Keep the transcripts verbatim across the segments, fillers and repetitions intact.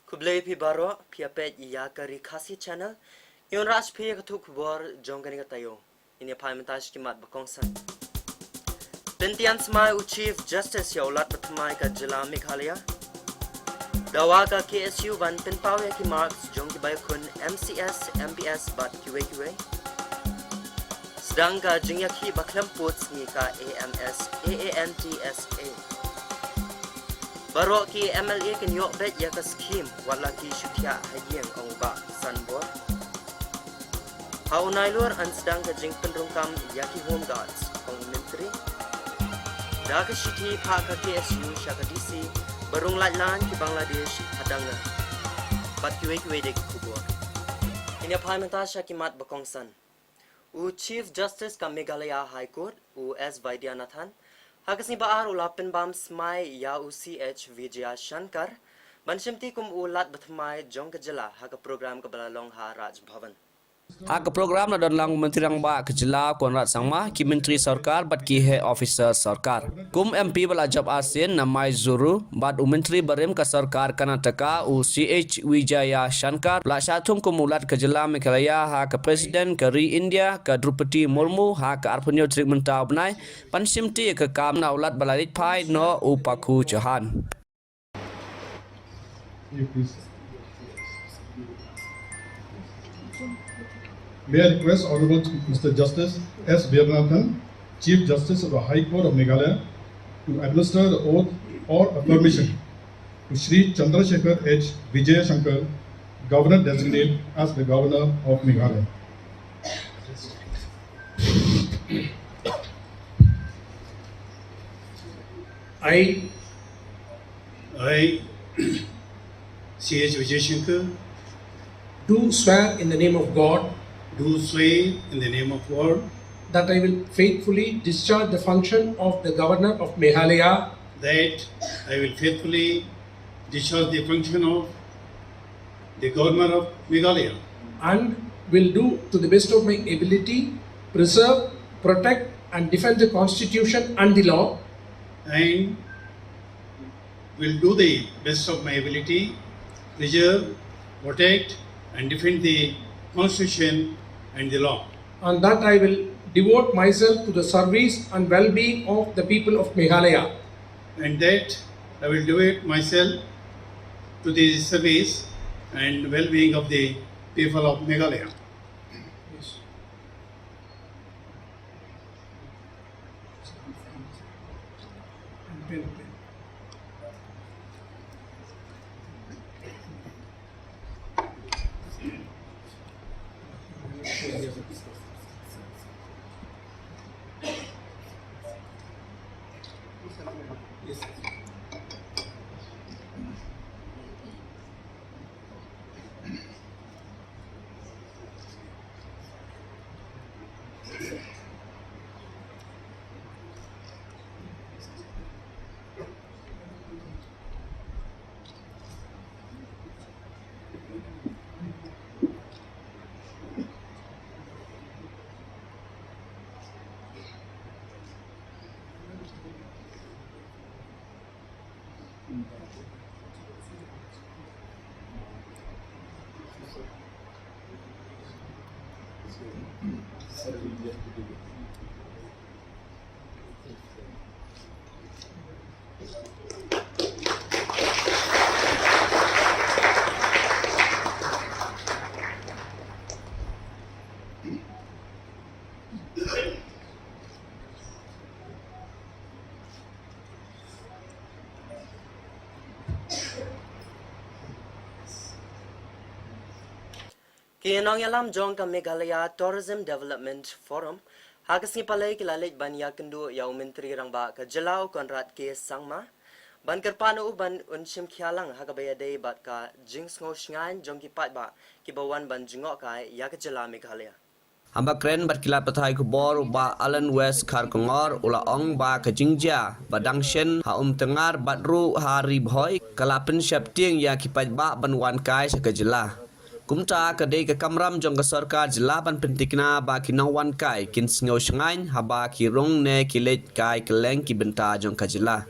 Khublei phi baroh, phi ïa peit ïa ka Ri Khasi Channel. Ngi wanrah sha phi ïa ka thup khubor jong kane ka taïew. Ngin ïa phai mynta sha ki mat ba kongsan. Pyntian smai u Chief Justice ïa u Lat Bathymmai ka jylla Meghalaya. Dawa ka K S U ban pynpaw ïa ki marks jong ki baiekhun M C S, M P S bad kiwei kiwei. Sdang ka jingïakhih ba khlem pud sngi ka A M S, A A N T S A. Baroh ki M L A kin ïoh beit ïa ka skhim, wat la ki shu thiah ha ïing, ong u Bah Sanbor. Ha u Naiïur yn sdang ka jingpynrung kam ïa ki Home Guards, ong u Myntri. Da ka shithi phah ka K S U sha ka D C, ba rung laitlan ki Bangladesh ha Dangla. Bad kiwei kiwei de ki khubor. Ngin ïa phai mynta sha ki mat ba kongsan. U Chief Justice ka Meghalaya High Court, u S Vaidyanathan, ha ka sngi ba ar u la pynbam smai ïa u C H Vijayashankar ban shimti kum u Lat Bathymmai jong ka jylla ha ka program kaba la long ha Raj Bhavan. Ha ka program la don lang u Myntri Rangbah ka jylla Conrad Sangma, ki Myntri Sorkar bad ki heh officer sorkar. Kum M P ba la jop arsien na Mysuru bad u Myntri barim ka Sorkar Karnataka u C H Vijayashankar la shah thung kum u Lat ka jylla Meghalaya ha ka President ka ri India ka Droupadi Murmu ha ka arphew hynñiew tarik mynta u bnai ban shimti ïa ka kam na u Lat ba la leit phai noh u Pakhu Chauhan. May I request Honorable Mister Justice S Vaidyanathan, Chief Justice of the High Court of Meghalaya, to administer the oath or affirmation to Shri Chandrasekhar H Vijayashankar, Governor Designate, as the Governor of Meghalaya. I, I, C H Vijayashankar, do swear in the name of God, do swear in the name of God, that I will faithfully discharge the function of the Governor of Meghalaya, that I will faithfully discharge the function of the Governor of Meghalaya, and will do to the best of my ability preserve, protect, and defend the Constitution and the law, and will do the best of my ability preserve, protect, and defend the Constitution and the law, and that I will devote myself to the service and well-being of the people of Meghalaya, and that I will devote myself to the service and well-being of the people of Meghalaya. Ki nongïalam jong ka Meghalaya Tourism Development Forum ha ka sngi Palei ki la leit ban ïakynduh ïa u Myntri Rangbah ka jylla u Conrad K Sangma, ban kyrpad na u ban un shim khia lang ha kaba ïadei bad ka jingsngew shngaiñ jong ki paidbah kiba wan ban jngohkai ïa ka jylla Meghalaya. Haba kren bad ki lad pathai khubor, u Bah Allan West Kharkongor u la ong ba ka jingjia ba dang shen ha Umtyngar bad ruh ha Ri Bhoi ka la pynsheptieng ïa ki paidbah ban wan kai sha ka jylla. Kumta ka dei ka kamram jong ka sorkar jylla ban pynthikna ba ki nongwan kai kin sngew shngaiñ haba ki rung ne ki leit kai kylleng ki bynta jong ka jylla.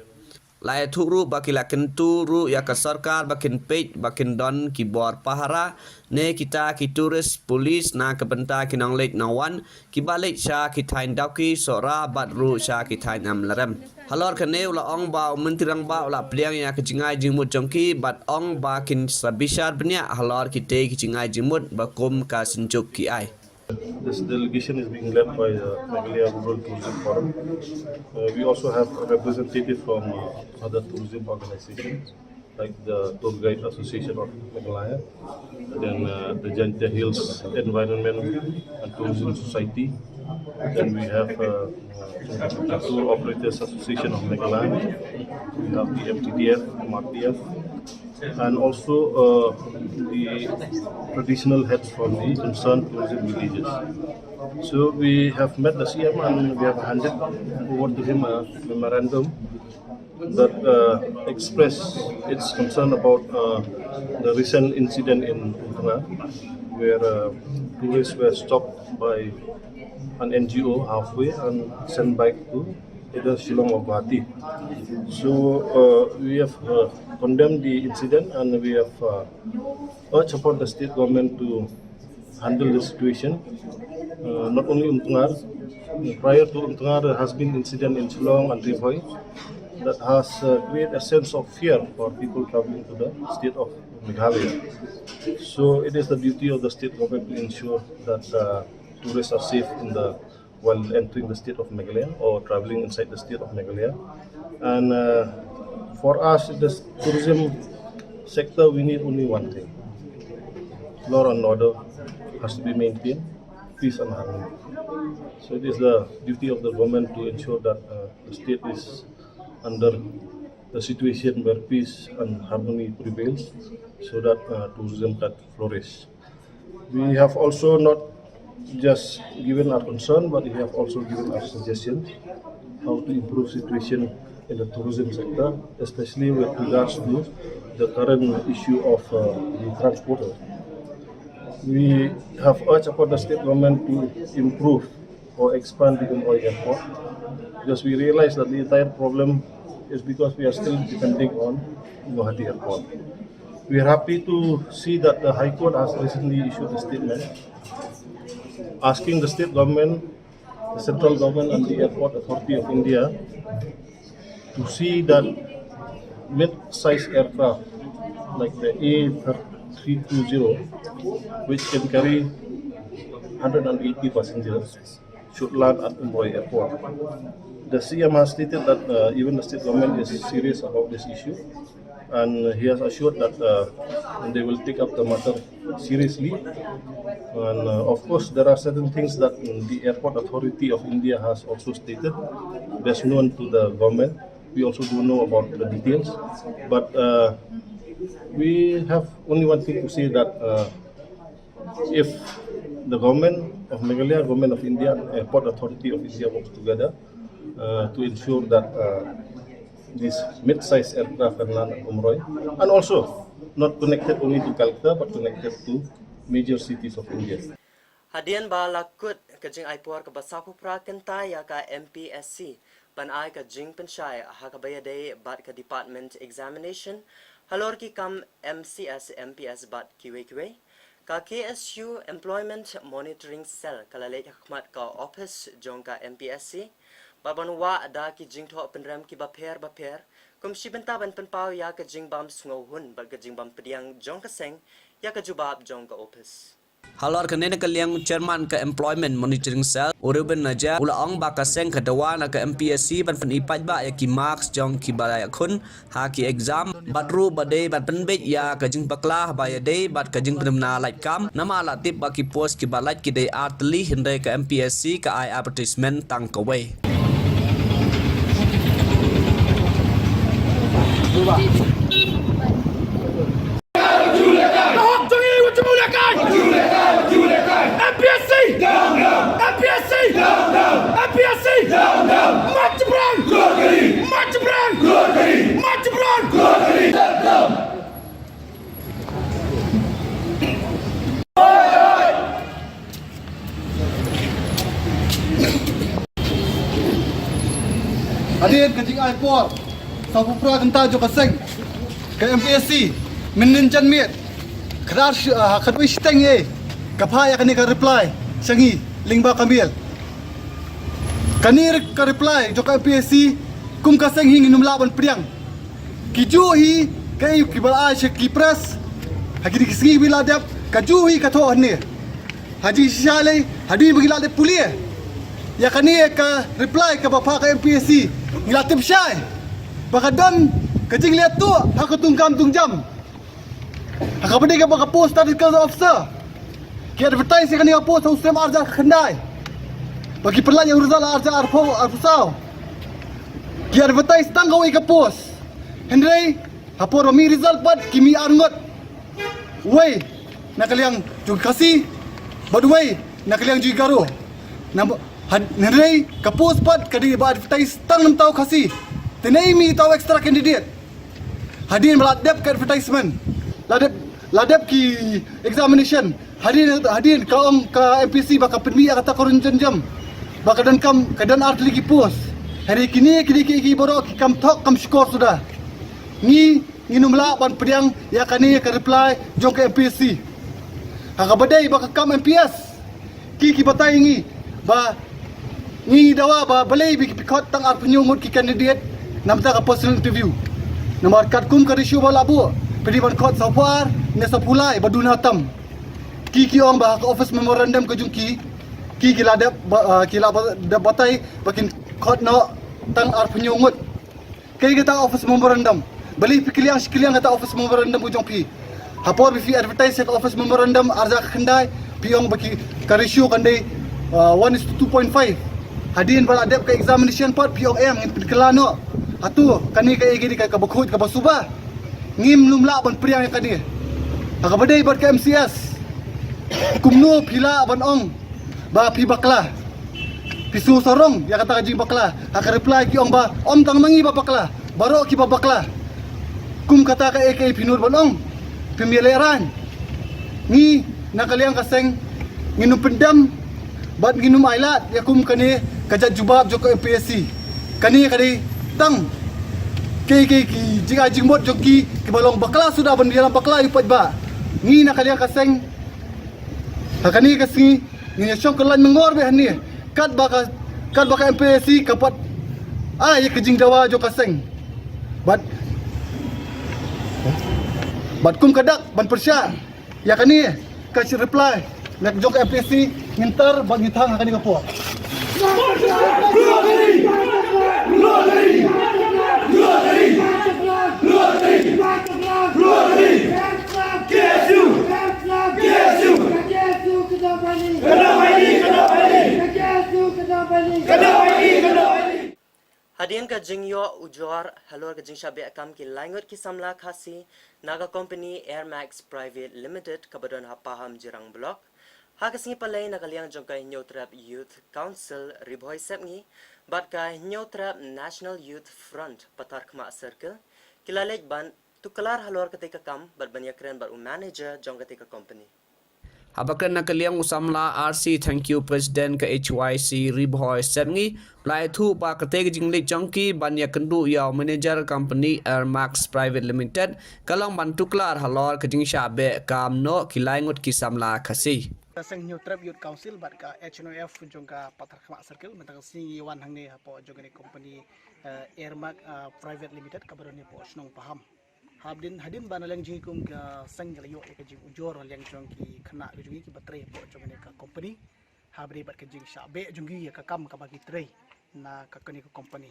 La ïathuh ruh ba ki la kyntu ruh ïa ka sorkar ba kin peit ba kin don ki bor pahara ne kita ki tourist police na ka bynta ki nongleit nongwan kiba leit sha ki thaiñ Dawki, Sohra bad ruh sha ki thaiñ Amlarem. Halor kane u la ong ba u Myntri Rangbah u la pdiang ïa ka jingai jingmut jong ki bad ong ba kin sa bishar bniah halor kitei ki jingai jingmut ba kum ka synjuk ki ai. This delegation is being led by the Meghalaya Rural Tourism Forum. Uh, we also have a representative from uh, other tourism organizations like the Tour Guide Association of Meghalaya, then uh, the Jaintia Hills Environment and Tourism Society. Then we have uh, uh, the Tour Operators Association of Meghalaya. We have the M T D F, M R T F, and also uh, the traditional heads from the concerned tourism villages. So we have met the C M and we have handed over to him a memorandum that uh, express its concern about uh, the recent incident in Umtngar, where uh, tourists were stopped by an N G O halfway and sent back to either Shillong or Guwahati. So uh, we have uh, condemned the incident and we have uh, urged upon the state government to handle the situation. Uh, not only Umtngar, prior to Umtngar, there has been incident in Shillong and Ri Bhoi that has uh, created a sense of fear for people traveling to the state of Meghalaya. So it is the duty of the state government to ensure that uh, tourists are safe in the while entering the state of Meghalaya or traveling inside the state of Meghalaya. And uh, for us, in the tourism sector, we need only one thing. Law and order has to be maintained, peace and harmony. So it is the duty of the government to ensure that uh, the state is under the situation where peace and harmony prevails so that uh, tourism can flourish. We have also not just given our concern, but we have also given our suggestions how to improve situation in the tourism sector, especially with regards to the current issue of uh, the transporter. We have urged upon the state government to improve or expand the Umroi airport because we realize that the entire problem is because we are still depending on Guwahati airport. We are happy to see that the High Court has recently issued a statement asking the state government, the central government and the Airport Authority of India to see that mid-sized aircraft like the A three two zero, which can carry one hundred eighty passengers, should land at Umroi Airport. The C M has stated that uh, even the state government is serious about this issue, and he has assured that uh, they will take up the matter seriously. And uh, of course, there are certain things that mm, the Airport Authority of India has also stated, best known to the government. We also don't know about the details, but uh, we have only one thing to say that uh, if the government of Meghalaya, government of India, and Airport Authority of India works together uh, to ensure that uh, this mid-sized aircraft can land at Umroi, and also not connected only to Calcutta but connected to major cities of India. Hadien ba la kut ka jingai por kaba sawphew phra kynta ïa ka M P S C ban ai ka jingpynshai ha kaba ïadei bad ka Department Examination halor ki kam M C S, M P S bad kiwei kiwei, ka K S U Employment Monitoring Cell ka la leit ha khmat ka ophis jong ka M P S C bad ban wad da ki jingthoh pynrem kiba pher bapher kum shi bynta ban pynpaw ïa ka jingbym sngewhun bad ka jingbym pdiang jong ka seng ïa ka jubab jong ka ophis. Halor kane na ka liang u Chairman ka Employment Monitoring Cell u Reuben Naja u la ong ba ka seng ka dawa na ka M P S C ban pyni paidbah ïa ki marks jong kiba ïakhun ha ki exam bad ruh ba dei ban pynbeit ïa ka jingbakla ba ïadei bad ka jingpynbna lait kam, namar la tip ba ki post kiba lait ki dei ar tylli hynrei ka M P S C ka ai advertisement tang kawei. Ka hok jong ngi wat jong u lehkai. M P S C. M P S C. M P S C. Mat jingpyrshang. Mat jingpyrshang. Mat jingpyrshang. Hadien ka jingai por Sawphew phra kynta jong ka seng ka M P S C, mynnin janmiet, kdar shi-, ah, khatwei shiteng eh, ka phah ïa kane ka reply sha ngi lyngba ka mail. Kane re-, ka reply jong ka M P S C, kum ka seng hi ngin ym lah ban pdiang. Kijuh hi kaei kiba la ai sha ki press ha kine ki sngi ba la dep, kajuh hi ka thoh hangne. Ha jingshisha lei, hadien ba ngi la dep pule ïa kane ka reply kaba phah ka M P S C, ngi la tip shai ba ka don ka jingleh tuh ha ka tungkam tungjam. Ha kaba dei kaba ka post Statistical Officer, ki advertise ïa kane ka post ha u snem arhajar khyndai. Ba ki pynlait ïa u result arhajar arphew, arphew saw. Ki advertise tang kawei ka post. Hynrei ha por ba mih result pat ki mih arngut. Wei na ka liang jong Khasi bad wei na ka liang jong Garo. Namba, had-, hynrei ka post pat ka dei ba advertise tang namar u Khasi. Te nangta mih uta u extra candidate. Hadien ba la dep ka advertisement, la dep, la dep ki examination, hadien, hadien ka ong ka M P S C ba ka pynmih ïa kata ka rung janmiet, ba ka donkam, ka don artylli ki post. Hynrei kine, kine ki, ki baroh ki kam thok kam shukor suda. Ngi, ngin ym lah ban pdiang ïa kane ka reply jong ka M P S C. Ha kaba dei ba ka kam M P S, ki, ki batai ngi ba ngi dawa ba balei ba ki pynkhot tang arphew hynñiew ngut ki candidate namar ka personal interview. Namar katkum ka ratio ba la buh, phi dei ban khot sawphew ar ne sawphew lai ba duna tam. Ki, ki ong ba ha ka office memorandum ka jong ki, ki, ki la dep ba, ah, ki la ba, dep batai ba kin khot noh tang arphew hynñiew ngut. Kaei kata office memorandum? Balei phi kylliang shi kylliang kata office memorandum ka jong phi? Ha por ba phi advertise ïa ka office memorandum arhajar khyndai, phi ong ba ki, ka ratio kan dei, uh, one is to two point five. Hadien ba la dep ka examination pat phi ong em, ngin pynkylla noh. Hato kane kaei ka dei ka, kaba khuid kaba suba? Ngim, ngim lah ban pdiang ïa kane. Ha kaba dei bad ka M C S, kumno phi lah ban ong ba phi bakla? Phi shu sarong ïa kata ka jingbakla. Ha ka reply ki ong ba ym tang ma ngi ba bakla, baroh kiba bakla. Kum kata kaei kaei phi nud ban ong? Phim ïalehrain. Ngi na ka liang ka seng ngin ym pyndem bad ngin ym ailad ïa kum kane ka jait jubab jong ka M P S C. Kane ka dei tang kaei kaei ki jingai jingmut jong ki, kiba long bakla suda ban ïalam bakla ïa u paidbah. Ngi na ka liang ka seng ha kane ka sngi ngin ïa shong kyllain myngor beit hangne katba ka, katba ka M P S C ka pat ai ïa ka jingdawa jong ka seng. Bad, bad kum ka dak ban pyrshah ïa kane ka reply na jong ka M P S C, ngin tar bad ngin thang ha kane ka por. Hadien ka jingïoh ujor halor ka jingshah beh kam ki lai ngut ki samla Khasi na ka company Air Max Private Limited kaba don ha Paham Jirang Block, ha ka sngi Palei na ka liang jong ka Hynñiewtrep Youth Council Ri Bhoi Sepngi bad ka Hynñiewtrep National Youth Front Patharkhmah Circle ki la leit ban tuklar halor katei ka kam bad ban ïakren bad u manager jong katei ka company. Haba kren na ka liang u samla R C Thangkhiew, President ka H Y C Ri Bhoi Sepngi, u la ïathuh ba katei ka jingleit jong ki ban ïakynduh ïa u manager company Air Max Private Limited ka long ban tuklar halor ka jingshah beh kam noh ki lai ngut ki samla Khasi. Ka seng Hynñiewtrep Youth Council bad ka H N Y F jong ka Patharkhmah Circle mynta ka sngi ngi wan hangne hapoh jong kane company, eh, Air Max, eh, Private Limited kaba don hapoh shnong Paham. Hadien, hadien ba na liang jong ngi kum ka seng ngi la ïoh ïa ka jingujor na liang jong ki khynnah ka jong ngi kiba trei hapoh jong kane ka company. Haba dei bad ka jingshah beh jong ngi ïa ka kam kaba ki trei na ka kane ka company.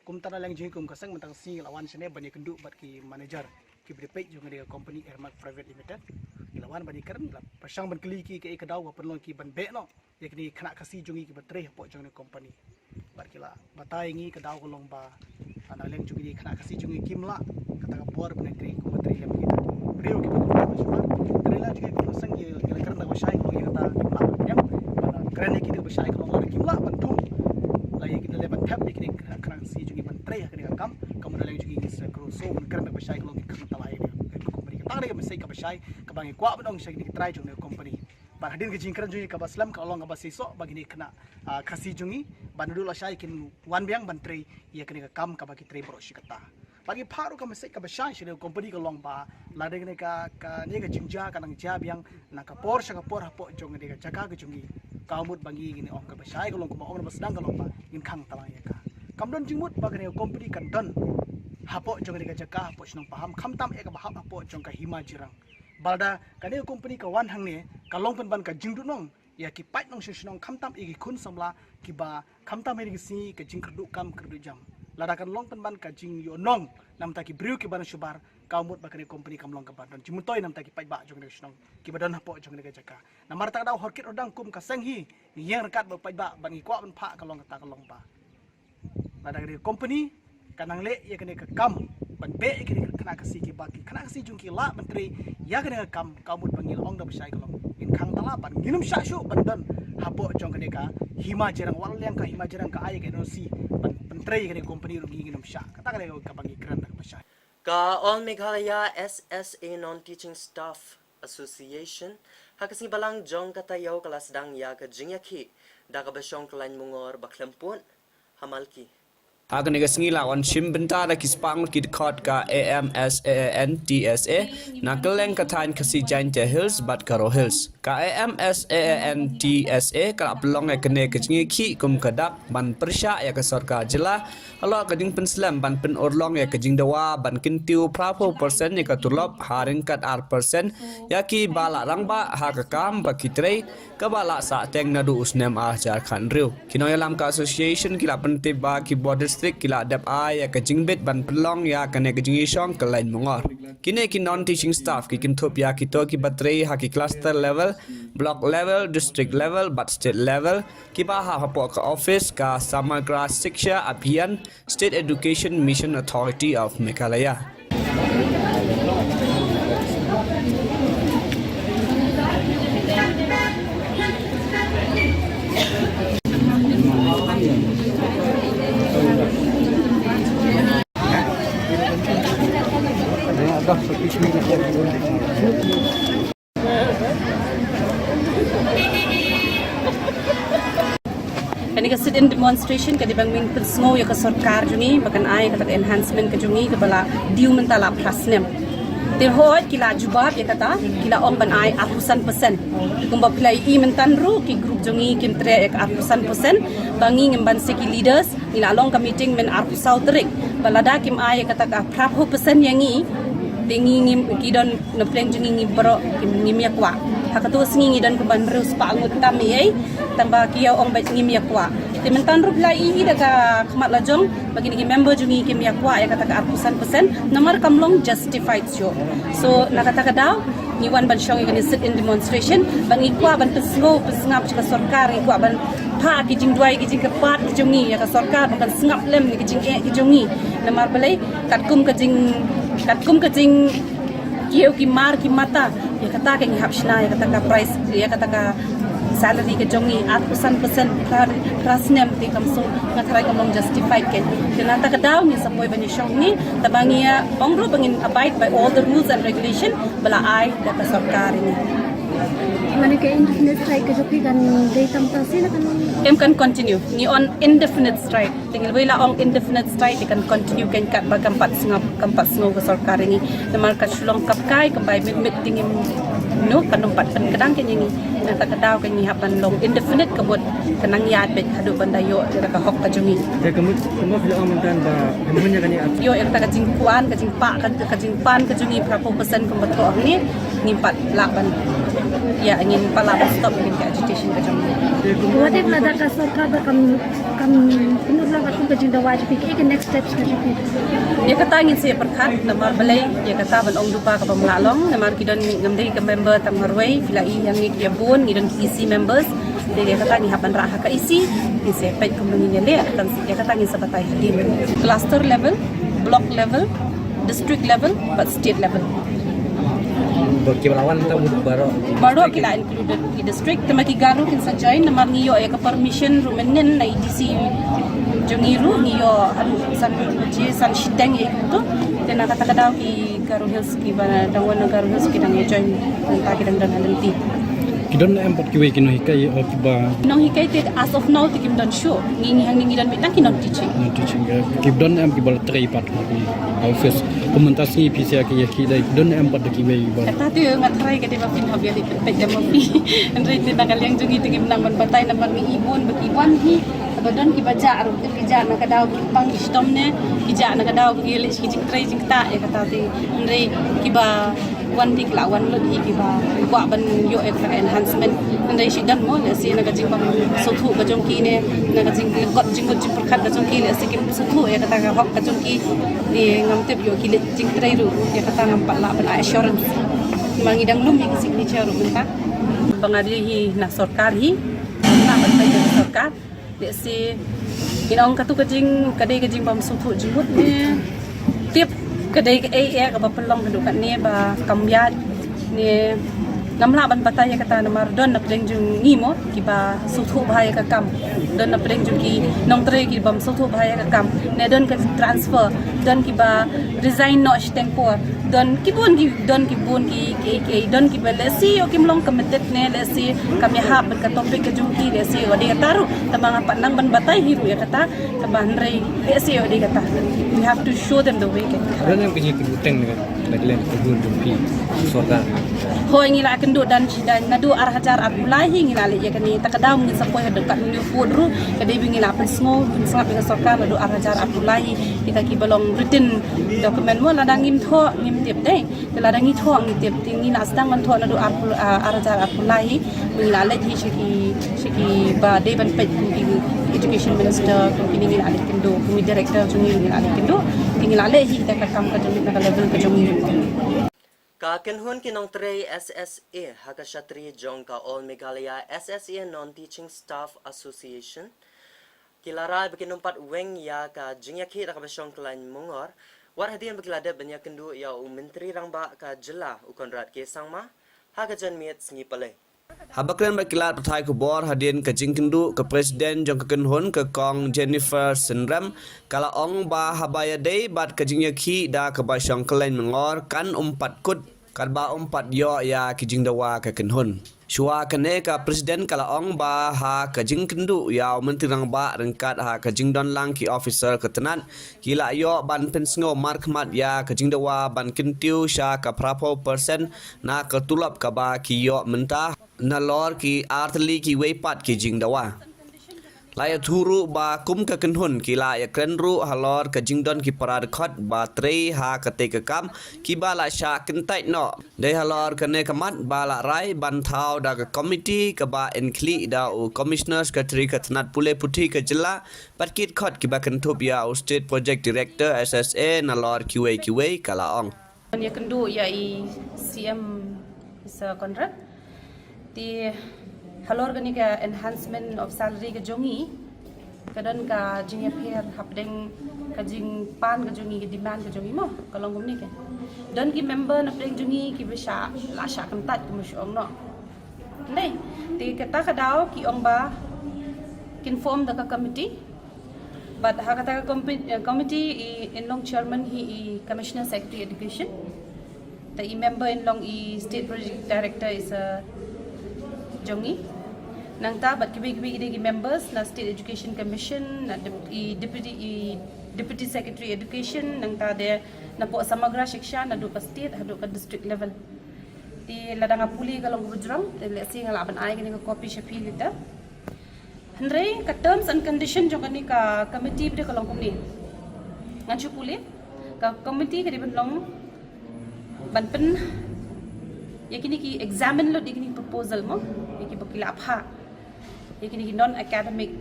Kumta na liang jong ngi kum ka seng mynta ka sngi ngi la wan shane ban ïakynduh bad ki manager kiba dei peit jong kane ka company Air Max Private Limited. Ngi la wan ban ïakren, la pyrshang ban kylli ki kaei ka daw ba pynlong ki ban beh noh ïa kine ki khynnah Khasi jong ngi kiba trei hapoh jong kane ka company. Bad ki la batai ïa ngi ka daw ka long ba, ah, na liang jong kine ki khynnah Khasi jong ngi kim lah kata ka por ban trei kum ban trei lem kita. Briew kiba trei lem shuwa. Trei la jong ngi kum seng ngi la kren da ba shai ka long ïa kata kim lah. Ïa, ah, kren ïa kita ba shai ka long la kim lah ban thung. La ïa kita leh ban thep ïa kine ki khynnah Khasi jong ngi ban trei ha kane ka kam. Kam na liang jong ngi sa kru so ban kren da ba shai ka long ki kren ta la ïa kane ka company. Kata ka dei ka message kaba shai kaba ngi kwah ban ong sha kine ki trai jong kane ka company. Bad hadien ka jingkren jong ngi kaba slem ka long kaba seisoh ba kine ki khynnah, ah, Khasi jong ngi ba naduh lashai kin wan biang ban trei ïa kane ka kam kaba ki trei baroh shi katta. Ba ngi phah ruh ka message kaba shai sha kane ka company ka long ba lada kane ka, kane ka jingjia ka nang jia biang na ka por sha ka por hapoh jong kane ka jaka ka jong ngi, ka mut ba ngi, ngi ong kaba shai ka long, kumba ong naba sdang ka long ba ngin khang talang ïa ka. Kam don jingmut ba kane ka company kan don hapoh jong kane ka jaka hapoh shnong Paham, khamtam eh kaba hap hapoh jong ka Hima Jirang. Ba lada kane ka company ka wan hangne, ka long pynban ka jingduhnong ïa ki paid nongshong shnong, khamtam ïa ki khun samla kiba khamtam ha kine ki sngi ka jingkyrduh kam kyrduh jam. Lada kan long pynban ka jingïohnong na bynta ki briew kiba na shubar, ka mut ba kane ka company kam long kaba don jingmyntoi na bynta ki paidbah jong kane ka shnong kiba don hapoh jong kane ka jaka. Namar kata ka daw hor kit hor dang kum ka seng hi ngi ïeng ryngkat bad paidbah bad ngi kwah ban phah ka long kata ka long ba lada kane ka company ka nang leh ïa kane ka kam ban beh ïa kine ki khynnah Khasi kiba ki khynnah Khasi jong ki lah ban trei ïa kane ka kam, ka mut ba ngi la ong da ba shai ka long ngin khang talang bad ngin ym shah shuh ban don hapoh jong kane ka Hima Jirang, wat la liang ka Hima Jirang ka ai ïa ka N O C ban pyntrei ïa kane ka company ruh ngi ngin ym shah. Kata ka dei kaba ngi kren da kaba shai. Ka All Meghalaya S S A Non-Teaching Staff Association ha ka sngi Balang jong ka taïew ka la sdang ïa ka jingïakhih da kaba shong ka lain mungor ba khlem pud ha Malki. Ha kane ka sngi la wan shim bynta da ki spah ngut ki dkhot ka A M S A A N T S A na kylleng ka thaiñ Khasi Jaintia Hills bad Garo Hills. Ka A M S A A N T S A ka la pynlong ïa kane ka jingïakhih kum ka dak ban pyrshah ïa ka sorkar jylla halor ka jingpynslem ban pynurlong ïa ka jingdawa ban kyntiew phra phew percent ïa ka tulop ha ryngkat ar percent ïa kiba la rangbah ha ka kam ba ki trei, kaba la sahteng naduh u snem ar hajar khathynriew. Ki nongïalam ka association ki la pyntip ba ki bor district ki la dep ai ïa ka jingbit ban pynlong ïa kane ka jingïashong ka lain mungor. Kine ki non-teaching staff ki kynthup ïa kito kiba trei ha ki cluster level, block level, district level bad state level, kiba hap hapoh ka office ka Samagra Shiksha Abhiyan, State Education Mission Authority of Meghalaya. Kane ka sit-in demonstration ka dei ban ngin pynsngew ïa ka sorkar jong ngi ba kan ai kata ka enhancement ka jong ngi kaba la due mynta la phra snem. Te hooid ki la jubab ïa kata, ki la ong ban ai arphew san percent. Kumba phi la ïohi mynta ruh ki group jong ngi kim treh ïa ka arphew san percent ba ngi ngim ban sa ki leaders. Ngi la long ka meeting myn arphew saw tarik. Ba lada kim ai kata ka phra phew percent ïa ngi, te ngi ngim, ki don na pdeng jong ngi, ngi baroh ngim ïa kwah. Ha kato ka sngi ngi don kumba hynriew spah ngut tam ei ei, tangba ki ïa ong ba ngim ïa kwah. Te mynta ruh phi la ïohi da ka khmat la jong ba kine ki member jong ngi kim ïa kwah ïa kata ka arphew san percent namar kam long justified shuh. So na kata ka daw ngi wan ban shong ïa kane sit-in demonstration ba ngi kwah ban pynsngew pynsngap sha ka sorkar, ngi kwah ban phah ki jingduwai ki jingkyrpad ki jong ngi ïa ka sorkar ba kan sngap lem ïa ki jingeh ki jong ngi. Namar balei, katkum ka jing, katkum ka jingkiew ki mar ki mata, ïa kata ka ngi hap shna ïa kata ka price, ïa kata ka salary ka jong ngi arphew san percent phra, phra snem, te kam shu, nga tharai kam long justified. Te na kata ka daw ngi sa poi ban ïashong ngi, tangba ngi ïa ong ruh ba ngin abide by all the rules and regulation ba la ai da ka sorkar ïa ngi. Mane ka indefinite strike ka jong phi kan dei tam ta sien kan? Em, kan continue. Ngi on indefinite strike. Te ngi lwei la ong indefinite strike, te kan continue kein katba kam pat sngap, kam pat sngew ka sorkar ïa ngi. Namar ka shu long kap kai, kam bai mit mit te ngim, no, kan ym pat pynkdang kein ïa ngi. Na kata ka daw kein ngi hap ban long indefinite, ka mut ka nang ïaid beit haduh ban da ïoh ïa ka hok ka jong ngi. Te ka mut, ka mut phi la ong mynta ba ka mut ïa kane ap. Ïoh ïa kata ka jingkuan, ka jingpah, ka, ka jingpan ka jong ngi phra phew percent kumba thoh hangne, ngim pat lah ban, ïa, ngim pat lah ban stop ïa ka agitation ka jong ngi. Te ka mut. What if lada ka sorkar ba kam, kam pynurlong katkum ka jingdawa jong phi, kaei ka next steps ka jong phi? Ïa kata ngin sa pyrkhat, namar balei, ïa kata ban ong lypa kaba ym lah long, namar ki don, ngam dei ka member tang marwei, phi la ïohi ïa ngi ki ïa bun, ngi don ki E C members, te ïa kata ngi hap ban rah ha ka E C, ngin sa peit kumno ngin ïa leh, kata, ïa kata ngin sa batai hadien. Cluster level, block level, district level bad state level. Ba ki ba la wan ta mut baroh. Baroh ki la included ki district, te ma ki Garo kin sa join, namar ngi ïoh ïa ka permission ruh mynnin na A D C jong ngi ruh, ngi ïoh, um, san, je san shiteng ïa ito. Te na kata ka daw ki Garo Hills, ki ba dang wan na Garo Hills ki dang join, nangta ki dang don ha lynti. Ki don em pat kiwei ki nonghikai, o kiba nonghikai te as of now te kim don shuh. Ngi ngi hangne ngi don beit tang ki non teaching. Non teaching, eh, ki don em kiba la trei pat ha ki office. Kumta sngi phi sa ki ïa ki dei, don em pat da kiwei ba. Kata te nga tharai ka dei ba phin hap ïa leit peit da ma phi. Hynrei te na ka liang jong ngi te ngim nang ban batai namar ngi i bun ba ki wan hi. Ba don kiba jah ruh, ki jah na ka daw ki pang ki shitom ne, ki jah na ka daw ki leh ki jingtrei jingktah ïa kata te. Hynrei kiba wan te ki la wan lut hi kiba kwah ban ïoh ïa kata ka enhancement. Hynrei shi don mo lehse na ka jingbym sngewthuh ka jong ki ne na ka jingkot jingmut jingpyrkhat ka jong ki lehse kim sngewthuh ïa kata ka hok ka jong ki. Te ngam tip ïoh ki leh jingtrei ruh ïa kata ngam pat lah ban ai assurance. Ma ngi dang lum ïa ki signature ruh mynta. Ba nga dei hi na sorkar hi. Nga ban peit ïa ka sorkar. Lehse ngi ong katu ka jing, ka dei ka jingbym sngewthuh jingmut ne tip ka dei kaei kaei kaba pynlong haduh katne ba kam ïaid ne ngam lah ban batai ïa kata namar don na pdeng jong ngi mo kiba sngewthuh bha ïa ka kam, don na pdeng jong ki nongtrei kibym sngewthuh bha ïa ka kam ne don ka transfer, don kiba resign noh shiteng por. Don ki bun ki, don ki bun ki, ki, ki, don kiba lehse ïoh kim long committed ne lehse kam ïahap bad ka topic ka jong ki lehse ïoh dei kata ruh. Tangba nga pat nang ban batai hi ruh ïa kata. Tangba hynrei lehse ïoh dei kata. We have to show them the way kan. Don em ka jingkynduh teng ne ka guideline ka jong phi sorkar? Hooid ngi la kynduh dan shi dan naduh ar hajar arphew lai hi ngi la leh ïa kane. Ta ka daw ngin sa poi haduh katne pud ruh ka dei ba ngi la pynsngew pynsngap ïa ka sorkar naduh ar hajar arphew lai hi. Kita kiba long written document mo lada ngim thoh ngim tip dei. Te lada ngi thoh ngi tip te ngi la sdang ban thoh naduh arphew, ah, ar hajar arphew lai hi. Ngi la leit hi sha ki, sha kiba dei ban peit kum ki education minister kum kine ngi la leit kynduh kum ki director jong ngi ngi la leit kynduh. Te ngi la leh hi te ka kam ka jong ngi na ka level ka jong ngi. Ka kynhun ki nongtrei S S A ha ka shatri jong ka All Meghalaya S S A Non-Teaching Staff Association ki la rai ba kin ym pat weng ïa ka jingïakhih da kaba shong khlaiñ myngor wat hadien ba ki la dep ban ïakynduh ïa u Myntri Rangbah ka jylla u Conrad K Sangma ha ka janmiet sngi Palei. Haba kren bad ki lad pathai khubor hadien ka jingkynduh ka President jong ka kynhun ka Kong Jennifer Synrem ka la ong ba haba ïadei bad ka jingïakhih da kaba shong khlaiñ myngor kan ym pat kut katba ym pat ïoh ïa ki jingdawa ka kynhun. Shuwa kane ka President ka la ong ba ha ka jingkynduh ïa u Myntri Rangbah ryngkat ha ka jingdon lang ki officer ka tnat ki la ïoh ban pynsngew markhmat ïa ka jingdawa ban kyntiew sha ka phraphew percent na ka tulop kaba ki ïoh mynta nalor ki artylli kiwei pat ki jingdawa. La ïathuh ruh ba kum ka kynhun ki la ïakren ruh halor ka jingdon ki para dkhot ba trei ha katei ka kam kiba la shah kyntait noh. Dei halor kane ka mat ba la rai ban thaw da ka komiti kaba yn khlieh da u Commissioner Secretary ka tnat pule puthi ka jylla bad ki dkhot kiba kynthup ïa u State Project Director S S A nalor kiwei kiwei ka la ong. Ïakynduh ïa i C M Mister Conrad. Te halor kane ka enhancement of salary ka jong ngi ka don ka jingïapher hapdeng ka jingpan ka jong ngi ka demand ka jong ngi mo ka long kumne ka. Don ki member na pdeng jong ngi kiba shah la shah kyntait kumba shu ong noh. Te kata ka daw ki ong ba kin form da ka committee. Bad ha kata ka committee i in long chairman hi i Commissioner Secretary Education. Te i member in long i State Project Director is a jong ngi. Nangta bad kiwei kiwei ki dei ki members na State Education Commission, na i Deputy i Deputy Secretary Education, nangta de napoh Samagra Shiksha naduh ka state haduh ka district level. Te lada nga pule ka long kaba jrong te lehse nga lah ban ai kane ka copy sha phi lita. Hynrei ka terms and condition jong kane ka committee bad ka long kumne. Ngan shu pule ka committee ka dei ban long ban pyn ïa kine ki examine lut ïa kine ki proposal mo ïa ki ba ki la phah ïa kine ki non academic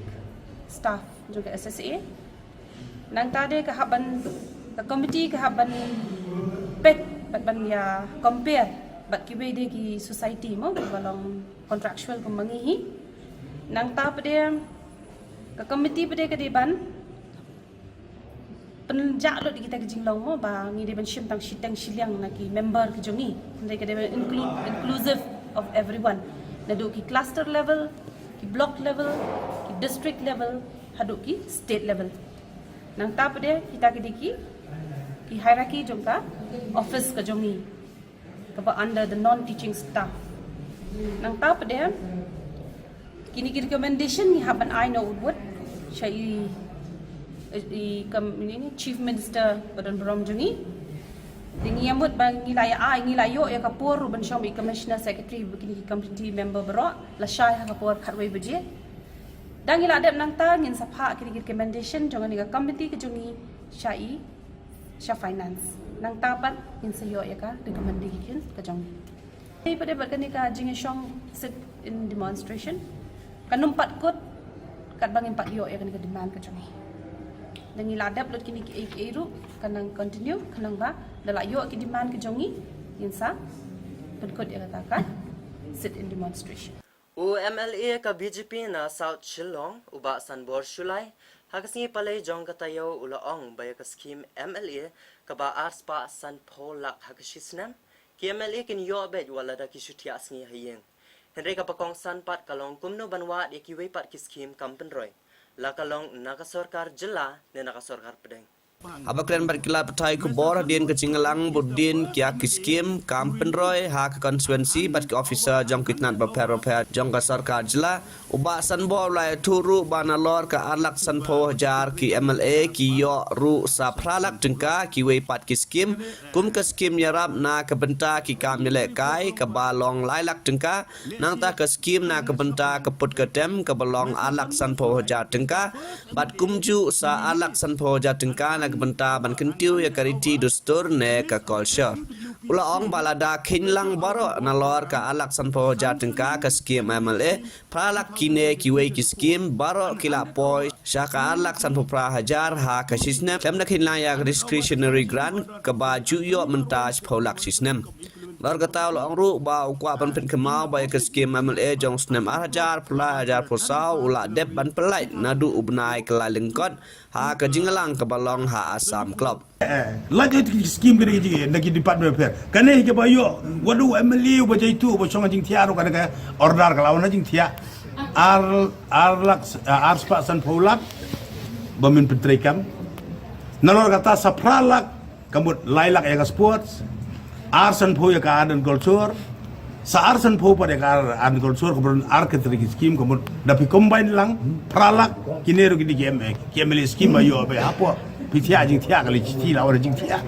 staff jong ka S S A. Nangta de ka hap ban ka committee ka hap ban peit bad ban ïa compare bad kiwei de ki society mo kiba long contractual kum ma ngi hi. Nangta pat de ka committee pat de ka dei ban pynjah lut ïa kita ki jinglong mo ba ngi dei ban shim tang shiteng shiliang na ki member ki jong ngi. Hynrei ka dei ban include inclusive of everyone naduh ki cluster level, ki block level, ki district level haduh ki state level. Nangta pat de kita ki dei ki ki hierarchy jong ka office ka jong ngi kaba under the non-teaching staff. Nangta pat de, kine ki recommendation ngi hap ban ai noh u vote sha i, i kam, ini ni, Chief Minister ba don burom jong ngi. Te ngi ïa mut ba ngi la ïa ai, ngi la ïoh ïa ka por ruh ban shong bad i Commissioner Secretary bad kine ki committee member baroh lashai ha ka por khatwei baje. Da ngi la dep nangta ngin sa phah kine ki recommendation jong kane ka committee ka jong ngi sha i, sha Finance. Nangta pat ngin sa ïoh ïa ka recommendation ka jong ngi. Te pat de bad kane ka jingïashong sit in demonstration, kan ym pat kut katba ngim pat ïoh ïa kane ka demand ka jong ngi. Da ngi la dep lut kine kiei kiei ruh, kan nang continue, khnang ba da la ïoh ki demand ka jong ngi, ngin sa pynkut ïa kata ka sit in demonstration. U M L A ka B J P na South Shillong, u Bah Sanbor Shullai, ha ka sngi Palei jong ka taïew u la ong ba ïa ka skhim M L A kaba ar spah sanphew lak ha ka shi snem, ki M L A kin ïoh beit wat lada ki shu thiah sngi ha ïing. Hynrei kaba kongsan pat ka long kumno ban wad ïa kiwei pat ki skhim kam pynroi, la ka long na ka sorkar jylla ne na ka sorkar pdeng. Haba kren bad ki lad pathai khubor hadien ka jingïalang bud dien ïa ki skhim kam pynroi ha ka constituency bad ki officer jong ki tnat bapher bapher jong ka sorkar jylla, u Bah Sanbor u la ïathuh ruh ba nalor ka ar lak sanphew hajar ki M L A ki ïoh ruh sa phra lak tyngka, kiwei pat ki skhim kum ka skhim ïarap na ka bynta ki kam ïalehkai kaba long lai lak tyngka, nangta ka skhim na ka bynta ka put ka tem kaba long ar lak sanphew hajar tyngka, bad kumjuh sa ar lak sanphew hajar tyngka na ka bynta ban kyntiew ïa ka riti dustur ne ka culture. U la ong ba lada kheiñ lang baroh nalor ka ar lak sanphew hajar tyngka ka skhim M L A, phra lak kine kiwei ki skhim baroh ki la poi sha ka ar lak sanphew phra hajar ha ka shi snem, khlem da kheiñ lang ïa ka discretionary grant kaba ju ïoh mynta shiphew lak shi snem. Nalor kata u la ong ruh ba u kwah ban pynkynmaw ba ïa ka skhim M L A jong snem ar hajar phew lai ar hajar phew saw u la dep ban pyllait naduh u bnai Kyllalyngkot ha ka jingïalang kaba long ha Assam Club. Eh, lait ïa ki skhim kane ki jing, na ki department affair. Kane hi kaba ïoh, wat u M L A uba jaituh, uba shong ha jingthiah ruh kane ka order ka la wan ha jingthiah. Ar, ar lak, eh, ar spah sanphew lak ba men pyntreikam. Nalor kata sa phra lak, ka mut lai lak ïa ka sports. Ar sanphew ïa ka art and culture. Sa ar sanphew pat ïa ka ar, ar culture, ka bun ar ka tyrki skhim, ka mut da phi combine lang phra lak, kine ruh ki dei ki M L A, ki M L A skhim ba ïoh ba hapoh phi thiah jingthiah, ka la jingthiah, la wan jingthiah.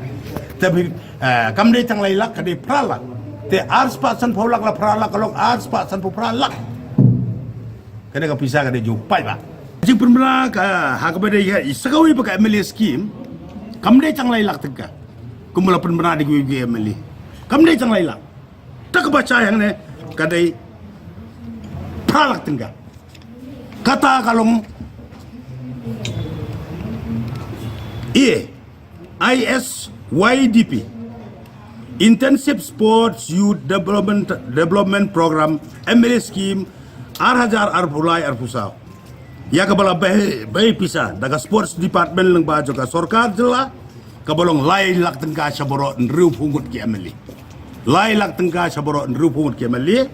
Te phi, eh, kam dei tang lai lak, ka dei phra lak. Te ar spah sanphew lak la phra lak, ka long ar spah sanphew phra lak. Ka dei ka pisa ka dei ju paidbah. Jingpynbna ka ha kaba dei ka i sa kawei pat ka M L A skhim, kam dei tang lai lak tyngka. Kumba la pynbna da kiwei ki M L A, kam dei tang lai lak. Ta kaba shai hangne ka dei phra lak tyngka. Kata ka long A, I S Y D P, Intensive Sports Youth Development, Development Program, M L A Scheme, ar hajar arphew lai arphew saw. Ïa kaba la bei, bei pisa da ka Sports Department lyngba jong ka sorkar jylla, kaba long lai lak tyngka sha baroh hynriewphew ngut ki M L A. Lai lak tyngka sha baroh hynriewphew ngut ki M L A.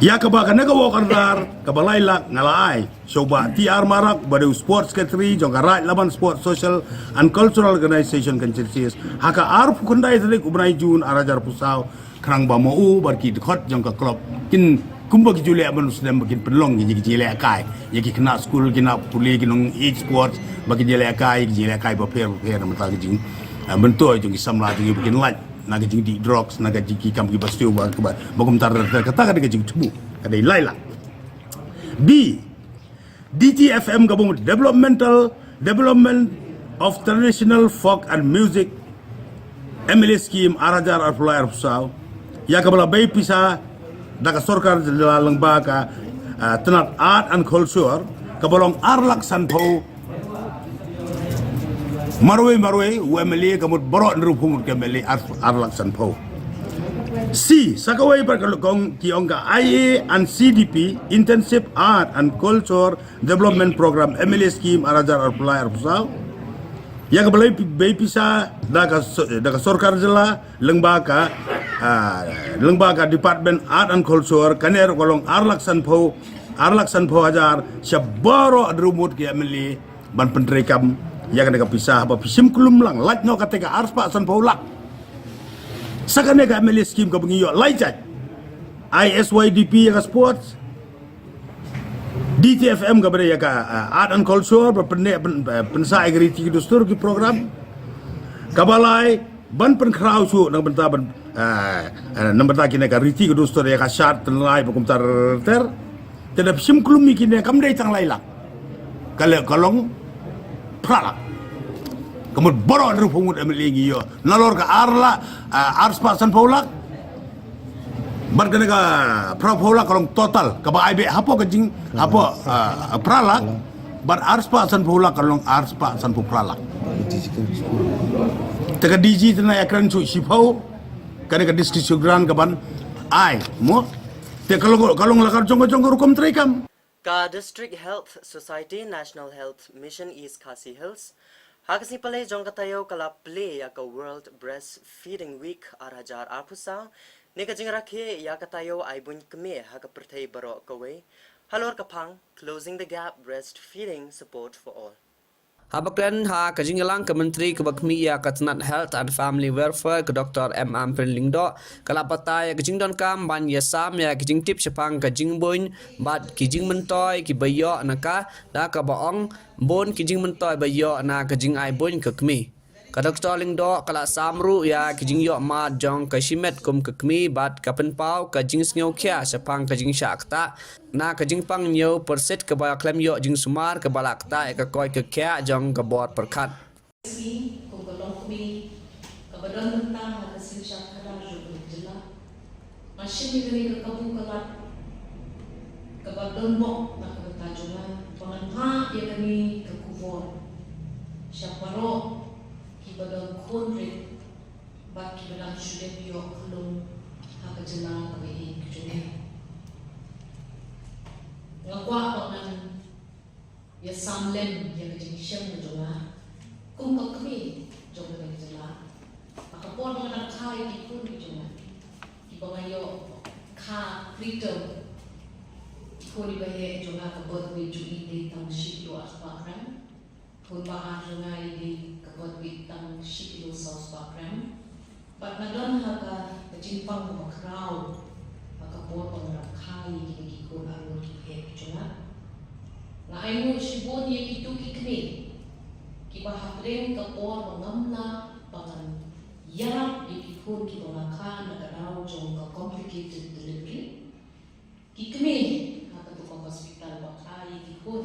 Ïa kaba kane ka work order kaba lai lak nga la ai sha u Bah T R Marak, uba dei u Sports Secretary jong ka Raid Laban Sports Social and Cultural Organization, kan syrshit ha ka arphew khyndai tarik u bnai June ar hajar arphew saw, khnang ba ma u bad ki dkhot jong ka club kin, kumba ki ju leh man u snem, ba kin pynlong ki, ki jingïalehkai ïa ki khynnah skul, ki khynnah pule, ki nong age sports, ba ki jingïalehkai, ki jingïalehkai bapher bapher na ka bynta ki jing, eh, myntoi jong ki samla jong ngi, ba kin lait na ka jingdih drugs, na ka jing, ki kam kiba siew, ba, ba, ba kumta ter ter. Kata ka dei ka jingthmu, ka dei lai lak. B, D T F M, kaba mut Developmental, Development of Traditional Folk and Music, M L A Scheme, ar hajar arphew lai arphew saw. Ïa kaba la bei pisa da ka sorkar jylla lyngba ka, ah, tnat Art and Culture, kaba long ar lak sanphew. Marwei marwei u M L A, ka mut baroh hynriewphew ngut ki M L A, ar, ar lak sanphew. C, sa kawei pat ka long, ki ong ka I A and C D P, Intensive Art and Culture Development Program, M L A Scheme, ar hajar arphew lai arphew saw. Ïa kaba la bei pisa da ka so-, da ka sorkar jylla lyngba ka, ah, lyngba ka Department Art and Culture, kane ruh ka long ar lak sanphew, ar lak sanphew hajar sha baroh hynriew ngut ki M L A ban pyntreikam ïa kane ka pisa. Haba phi shim kyllum lang, lait noh kata ka ar spah sanphew lak. Sa kane ka M L A scheme kaba ngi ïoh lai jait. I S Y D P ïa ka sports. D T F M kaba dei ïa ka, ah, art and culture, ba pynne, pyn, eh, pynsa ïa ka riti ka dustur ki program. Kaba lai, ban pynkhraw shuh na ka bynta ban, ah, eh, na ka bynta kine ka riti ka dustur ïa ka shad tynrai ba kumta ter ter. Te da phi shim klum ïa kine kam dei tang lai lak. Ka le, ka long phra lak. Ka mut baroh hynriewphew ngut M L A ngi ïoh. Nalor ka ar lak, ah, ar spah sanphew lak. Bad kane ka phraphew lak ka long total. Kaba ai beh hapoh ka jing, hapoh, ah, phra lak. Bad ar spah sanphew lak ka long ar spah sanphew phra lak. Te ka D G te na ïakren shuh shiphew. Kane ka discretionary grant kaban ai, mo. Te ka long, ka long la ka jong ka jong ka rukom treikam. Ka District Health Society, National Health Mission East Khasi Hills, ha ka sngi Palei jong ka taïew ka la plie ïa ka World Breastfeeding Week ar hajar arphew saw, ne ka jingrakhe ïa ka taïew ai buiñ kmie ha ka pyrthei baroh kawei, halor ka phang Closing the Gap, Breastfeeding Support for All. Haba kren ha ka jingïalang, ka Myntri kaba khmih ïa ka tnat Health and Family Welfare, ka Doctor M Ampareen Lyngdoh, ka la batai ïa ka jingdonkam ban ïasam ïa ka jingtip shaphang ka jingbuiñ bad ki jingmyntoi kiba ïoh na ka, da kaba ong bun ki jingmyntoi ba ïoh na ka jingai buiñ ka kmie. Ka Doctor Lyngdoh ka la sam ruh ïa ki jingïoh mad jong ka shimet kum ka kmie bad ka pynpaw ka jingsngewkhia shaphang ka jingshah ktah na ka jingpang ñiew pyrshit kaba khlem ïoh jingsumar kaba la ktah ïa ka koit ka khiah jong ka bor pyrkhat. Sngi kum ka longkmie kaba don bynta ha ka synshar khadar jong ka jylla, nga shim ïa kane ka kabu ka lad kaba donbok na ka bynta jong nga ba ngan phah ïa kane ka khubor sha baroh kiba don khun rit bad kiba dang shu dep ïoh khlum ha ka jylla kaba ïeit ka jong ngi. Nga kwah ba ngan ïasam lem ïa ka jingshem ka jong nga kum ka kmie jong ka jylla ha ka por ba nga dang kha ïa ki khun ki jong nga kiba nga ïoh kha preterm. Ki khun kiba heh jong nga ka birth weight jong i dei tang shi kilo arspah gram. Khun ba ar jong nga i dei ka birth weight tang shi kilo sawspah gram. Bad nga don ha ka, ka jingpang kaba khraw ha ka por ba nga dang kha ïa kine ki khun arngut kiba heh ki jong nga. Nga ainguh shibun ïa kito ki kmie kiba hapdeng ka por ba ngam lah ba ngan ïarap ïa ki khun kiba nga kha na ka daw jong ka complicated delivery. Ki kmie ha kato ka hospital ba kha ïa ki khun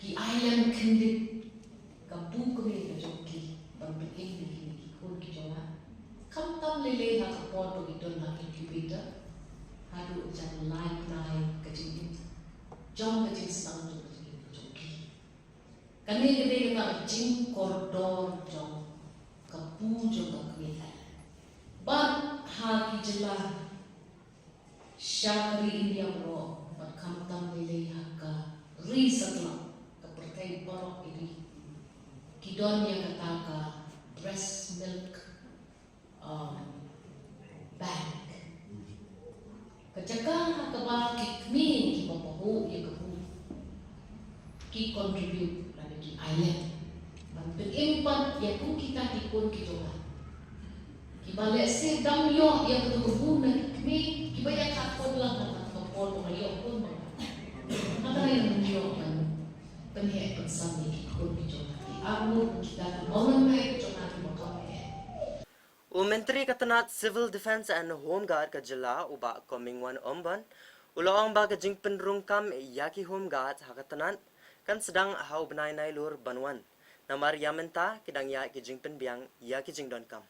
ki ai lem khyndiat ka bun kmie ka jong ki ban pynim ïa kine ki khun ki jong nga. Khamtam lei lei ha ka por ba ki don ha incubator haduh jan lai bnai ka jingim jong ka jingsdang jong ka jingim ka jong ki. Kane ka dei ka jingkordor jong ka bun jong ka kmie. Bad ha ki jylla sha ka ri India baroh bad khamtam lei lei ha ka ri satlak, ka pyrthei baroh iri ki don ïa kata ka breast milk, um, bank. Ka jaka ha kaba ki kmie kiba pahuh ïa ka bun ki contribute lane ki ai lem ban pynim pat ïa kum kita ki khun ki jong nga kiba lehse dang ïoh ïa kato ka bun na ki kmie kiba ïa ka khun lang ha ka por ba nga ïoh khun ba nga. Haba ïa nga ïoh ban pynheh pynsam ïa ki khun ki jong nga, ki arngut, kita ki mawlam bhai ki jong nga kiba khamtam. U Myntri ka tnat Civil Defence and Home Guard ka jylla, u Bah Comingone Ymbon, u la ong ba ka jingpynrung kam ïa ki Home Guard ha ka tnat kan sdang ha u bnai Nailur ban wan. Namar ïa mynta ki dang ïa ki jingpynbiang ïa ki jingdonkam.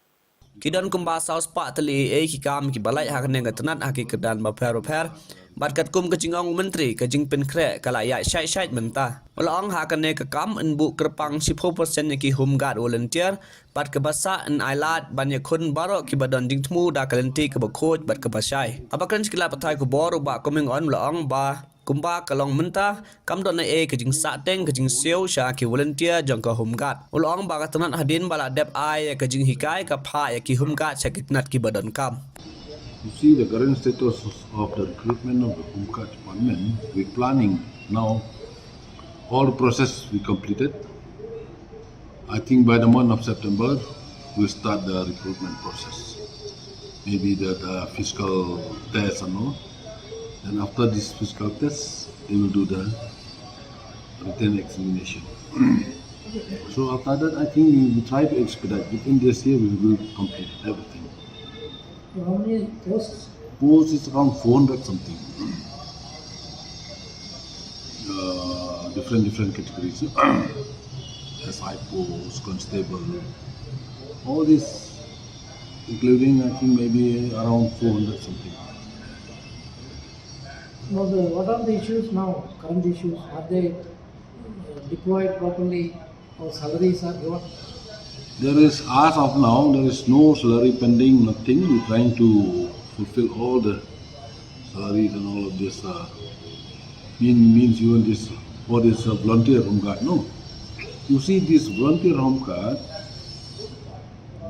Ki don kumba saw spah tylli ei ei ki kam kiba lait ha kane ka tnat ha ki kyrdan bapher bapher. Bad katkum ka jingong u Myntri, ka jingpynkhreh ka la ïaid shait shait mynta. U la ong ha kane ka kam yn buh kyrpang shiphew percent ïa ki Home Guard volunteer, bad kaba sah yn ai lad ban ïakhun baroh kiba don jingthmu da ka lynti kaba khuid bad kaba shai. Haba kren sha ki lad pathai khubor, u Bah Comingone u la ong ba kumba ka long mynta kam don ei ei ka jingsahteng ka jingsiew sha ki volunteer jong ka Home Guard. U la ong ba ka tnat hadien ba la dep ai ïa ka jinghikai ka phah ïa ki Home Guard sha ki tnat kiba donkam. You see the current status of the recruitment of the Home Guard Department. We're planning now, all the process we completed. I think by the month of September, we'll start the recruitment process. maybe the, the physical test and all. Then after this physical test, they will do the written examination. So after that, I think we will try to expedite. Within this year, we will complete everything. How many posts? Posts is around four hundred something. Uh, different, different categories. S I post, constable, all this, including, I think, maybe around four hundred something. Now, the, what are the issues now, current issues? Are they uh, deployed properly? Or salaries are given? There is, as of now, there is no salary pending, nothing. We're trying to fulfill all the salaries and all of this. Uh, mean, means even this, for this uh, volunteer home guard, no. You see, this volunteer home guard,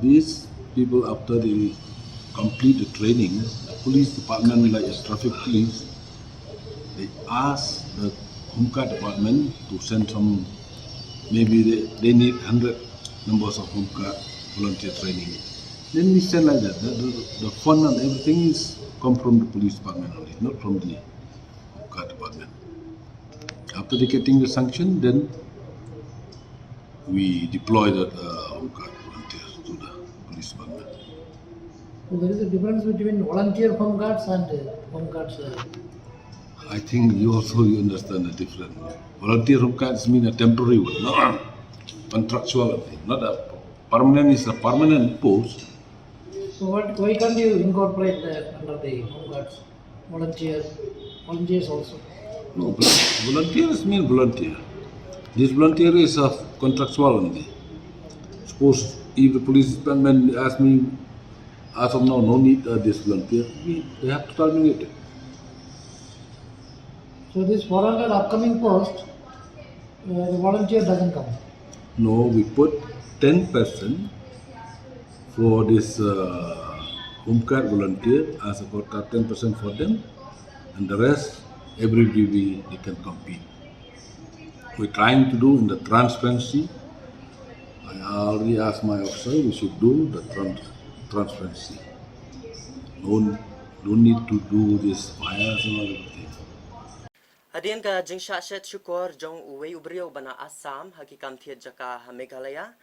these people, after they complete the training, the police department, like a traffic police, they ask the home guard department to send some, maybe they, they need hundred numbers of home guard volunteer training. Then we send like that. The, the, the fund and everything is come from the police department only, not from the home guard department. After they getting the sanction, then we deploy the uh, home guard volunteers to the police department. So there is a difference between volunteer home guards and uh, home guards. Uh, I think you also you understand the difference. Volunteer home guards mean a temporary one, no? Contractual thing, not a permanent is a permanent post. So what, why can't you incorporate that under the home guards? Volunteer, volunteers also. No, volunteers mean volunteer. This volunteer is a contractual only. Suppose if the police department ask me, as of now, no need uh, this volunteer, we, they have to terminate it. So this four hundred upcoming post, uh, the volunteer doesn't come? No, we put ten percent for this uh, home guard volunteer as a quota, ten percent for them, and the rest, everybody, they can compete. We're trying to do in the transparency. I already asked my officer, we should do the trans- transparency. Don't, don't need to do this bias and all everything. Hadien ka jingshah shet shukor jong uwei u briew ba na Assam ha ki kam thied jaka ha Meghalaya,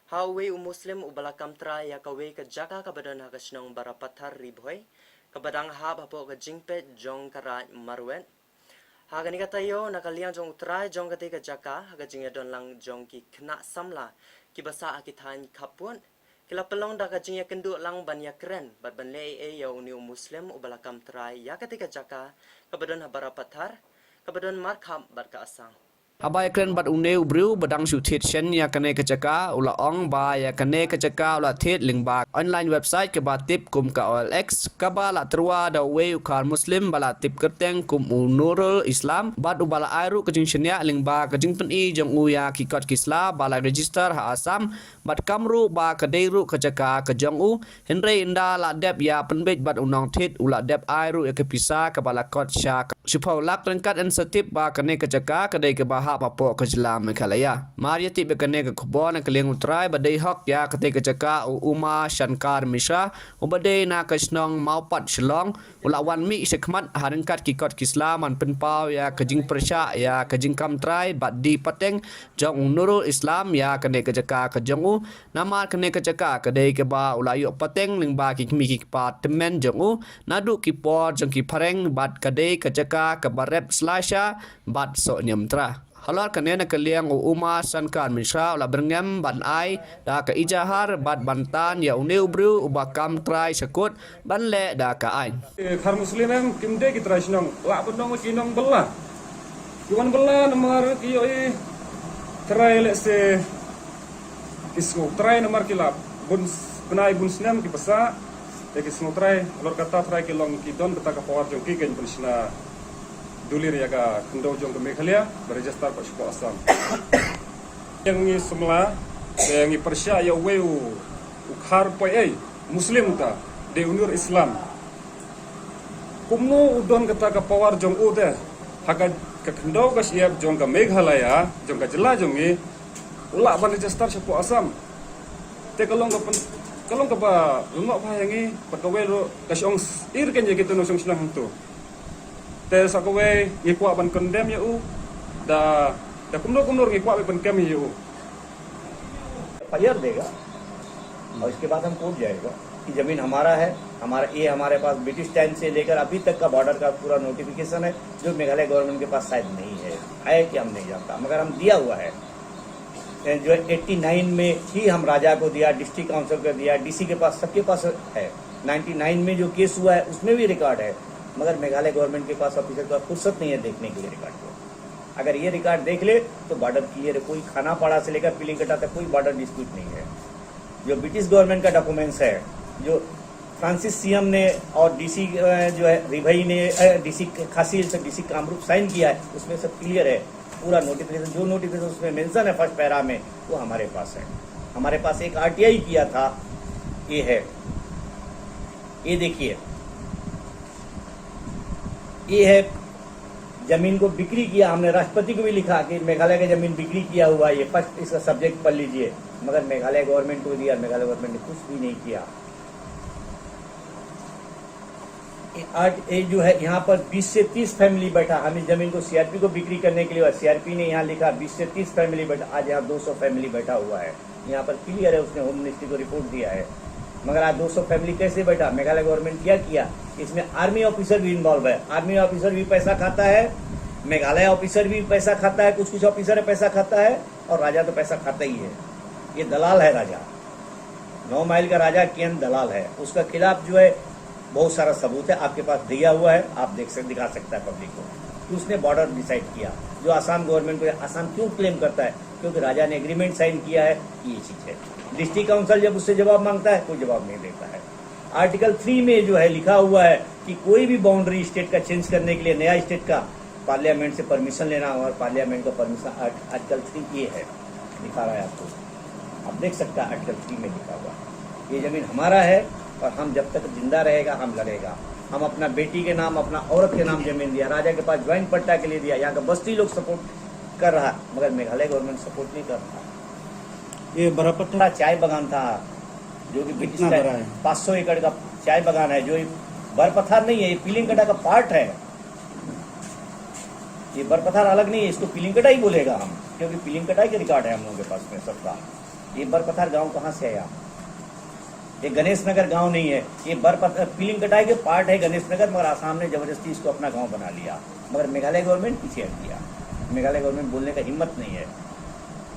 ha uwei u Muslim uba la kam trai ïa kawei ka jaka kaba don ha ka shnong Barapathar Ri Bhoi, kaba dang hap hapoh ka jingpeit jong ka Raid Marwet. Ha kane ka taïew, na ka liang jong u trai jong katei ka jaka, ha ka jingïadon lang jong ki khynnah samla kiba sah ha ki thaiñ khappud, ki la pynlong da ka jingïakynduh lang ban ïakren bad ban leh ei ei ïa une u Muslim uba la kam trai ïa katei ka jaka kaba don ha Barapathar, kaba don markhap bad ka Assam. Haba ïakren bad une u briew ba dang shu thied shen ïa kane ka jaka, u la ong ba ïa kane ka jaka u la thied lyngba online website kaba tip kum ka O L X, kaba la tyrwa da uwei u khar Muslim ba la tip kyrteng kum u Nurul Islam, bad uba la ai ruh ka jingshaniah lyngba ka jingpyni jong u ïa ki kot ki sla ba la register ha Assam, bad kam ruh ba ka dei ruh ka jaka ka jong u, hynrei ynda la dep ïa pynbeit bad u nongthied u la dep ai ruh ïa ka pisa kaba la kot sha ka shiphew lak ryngkat. Yn sa tip ba kane ka jaka ka dei kaba hap hapoh ka jylla Meghalaya. Mar ïa tip ïa kane ka khubor na ka liang u trai ba dei hok ïa katei ka jaka, u Uma Shankar Mishra, uba dei na ka shnong Mawpat Shillong, u la wan mih shakhmat ha ryngkat ki kot ki sla ban pynpaw ïa ka jingpyrshah ïa ka jingkam trai bad die pateng jong u Nurul Islam ïa kane ka jaka ka jong u. Namar kane ka jaka ka dei kaba u la ïoh pateng lyngba ki kmie ki kpa tymmen jong u naduh ki por jong ki phareng, bad ka dei ka jaka kaba rep slasha bad soh niamtra. Halor kane na ka liang u Uma Shankar Mishra u la byrngem ban ai da ka ijahar bad ban tan ïa une u briew uba kam trai sha kut ban leh da ka aiñ. Khar Muslim em, kim dei ki trai shnong, lah ban ong ki nongbylla. Ki wan bylla namar ki ïohi trai, lehse ki sngew trai namar ki la bun bnai bun snem ki basa. Te ki sngew trai, halor kata trai ki long ki don kata ka power jong ki kan pynshna dulir ïa ka khyndew jong ka Meghalaya ba register pat shapoh Assam. Ïa ngi samla, te ngi pyrshah ïa uwei u, u khar poi ei, Muslim uta, dei u Nurul Islam. Kumno u don kata ka power jong u te, ha ka, ka khyndew ka shyiap jong ka Meghalaya, jong ka jylla jong ngi, u lah ban register shapoh Assam. Te ka long ka pyn, Ka long kaba lyngngoh bha ïa ngi, bad kawei ruh ka shong ir kein ïa kito nongshong shnong hangto. Te sa kawei ngi kwah ban condemn ïa u da, da kumno kumno ruh ngi kwah ban kem ïa u. एफआईआर देगा और इसके बाद हम कोर्ट जाएगा कि जमीन हमारा है, हमारा, ये हमारे पास ब्रिटिश टाइम से लेकर अभी तक का बॉर्डर का पूरा नोटिफिकेशन है, जो मेघालय गवर्नमेंट के पास शायद नहीं है, है कि हम नहीं जानता, मगर हम दिया हुआ है। जो एट्टी नाइन में ही हम राजा को दिया, डिस्ट्रिक्ट काउंसिल को दिया, डीसी के पास, सबके पास है। नाइन्टी नाइन में जो केस हुआ है, उसमें भी रिकॉर्ड है, मगर मेघालय गवर्नमेंट के पास ऑफिसर का फुर्सत नहीं है देखने के लिए रिकॉर्ड को। अगर ये रिकॉर्ड देख ले तो बॉर्डर क्लियर है। कोई खानापाड़ा से लेकर पिलिंगकटा तक कोई बॉर्डर डिस्प्यूट नहीं है। जो ब्रिटिश गवर्नमेंट का डॉक्यूमेंट्स है, जो फ्रांसिस सीएम ने और डीसी जो है रिभई ने, डीसी खासी हिल्स, डीसी कामरूप साइन किया है, उसमें सब क्लियर है। पूरा नोटिफिकेशन, जो नोटिफिकेशन उसमें मेंशन है फर्स्ट पैरा में, वो हमारे पास है। हमारे पास एक आरटीआई किया था, ये है, ये देखिए, ये है, जमीन को बिक्री किया। हमने राष्ट्रपति को भी लिखा कि मेघालय का जमीन बिक्री किया हुआ है, ये फर्स्ट इसका सब्जेक्ट पढ़ लीजिए, मगर मेघालय गवर्नमेंट को दिया, मेघालय गवर्नमेंट ने कुछ भी नहीं किया। ये आज ये जो है, यहाँ पर बीस से तीस फैमिली बैठा। हम इस जमीन को सीआरपी को बिक्री करने के लिए, सीआरपी ने यहाँ लिखा बीस से तीस फैमिली बैठा, आज यहाँ दो सौ फैमिली बैठा हुआ है। यहाँ पर क्लियर है, उसने होम मिनिस्ट्री को रिपोर्ट दिया है। मगर आज दो सौ फैमिली कैसे बैठा? मेघालय गवर्नमेंट क्या किया? इसमें आर्मी ऑफिसर भी इन्वॉल्व है। आर्मी ऑफिसर भी पैसा खाता है, मेघालय ऑफिसर भी पैसा खाता है, कुछ कुछ ऑफिसर पैसा खाता है, और राजा तो पैसा खाता ही है। ये दलाल है राजा। नौ माइल का राजा केन दलाल है, उसका खिलाफ जो है बहुत सारा सबूत है, आपके पास दिया हुआ है, आप देख सक, दिखा सकता है पब्लिक को कि उसने बॉर्डर डिसाइड किया। जो आसाम गवर्नमेंट को, आसाम क्यों क्लेम करता है? क्योंकि राजा ने एग्रीमेंट साइन किया है, ये चीज है। डिस्ट्रिक्ट काउंसिल जब उससे जवाब मांगता है, कोई जवाब नहीं देता है। आर्टिकल थ्री में जो है लिखा हुआ है कि कोई भी बाउंड्री स्टेट का चेंज करने के लिए, नया स्टेट का, पार्लियामेंट से परमिशन लेना, और पार्लियामेंट का परमिशन आर्टिकल थ्री ए है, दिखा रहा है आपको, आप देख सकता है आर्टिकल थ्री में लिखा हुआ है। ये जमीन हमारा है और हम जब तक जिंदा रहेगा हम लड़ेगा। हम अपना बेटी के नाम, अपना औरत के नाम जमीन दिया, राजा के पास ज्वाइंट पट्टा के लिए दिया, यहाँ का बस्ती लोग सपोर्ट कर रहा, मगर मेघालय गवर्नमेंट सपोर्ट नहीं कर रहा। ये बड़ा पत्थर चाय बागान था, जो कि ब्रिटिश कितना का बड़ा है? पाँच सौ एकड़ का चाय बागान है, जो ये बरपथार नहीं है, ये पिलिंगकटा का पार्ट है। ये बरपथार अलग नहीं है, इसको पिलिंगकटा ही बोलेगा हम, क्योंकि पिलिंगकटा के रिकॉर्ड है हम लोगों के पास में सबका। ये बरपथार गांव कहाँ से आया? ये गणेश नगर गांव नहीं है, ये बरपथार पिलिंगकटा के पार्ट है गणेश नगर, मगर आसाम ने जबरदस्ती इसको अपना गांव बना लिया, मगर मेघालय गवर्नमेंट पीछे हट गया। मेघालय गवर्नमेंट बोलने का हिम्मत नहीं है।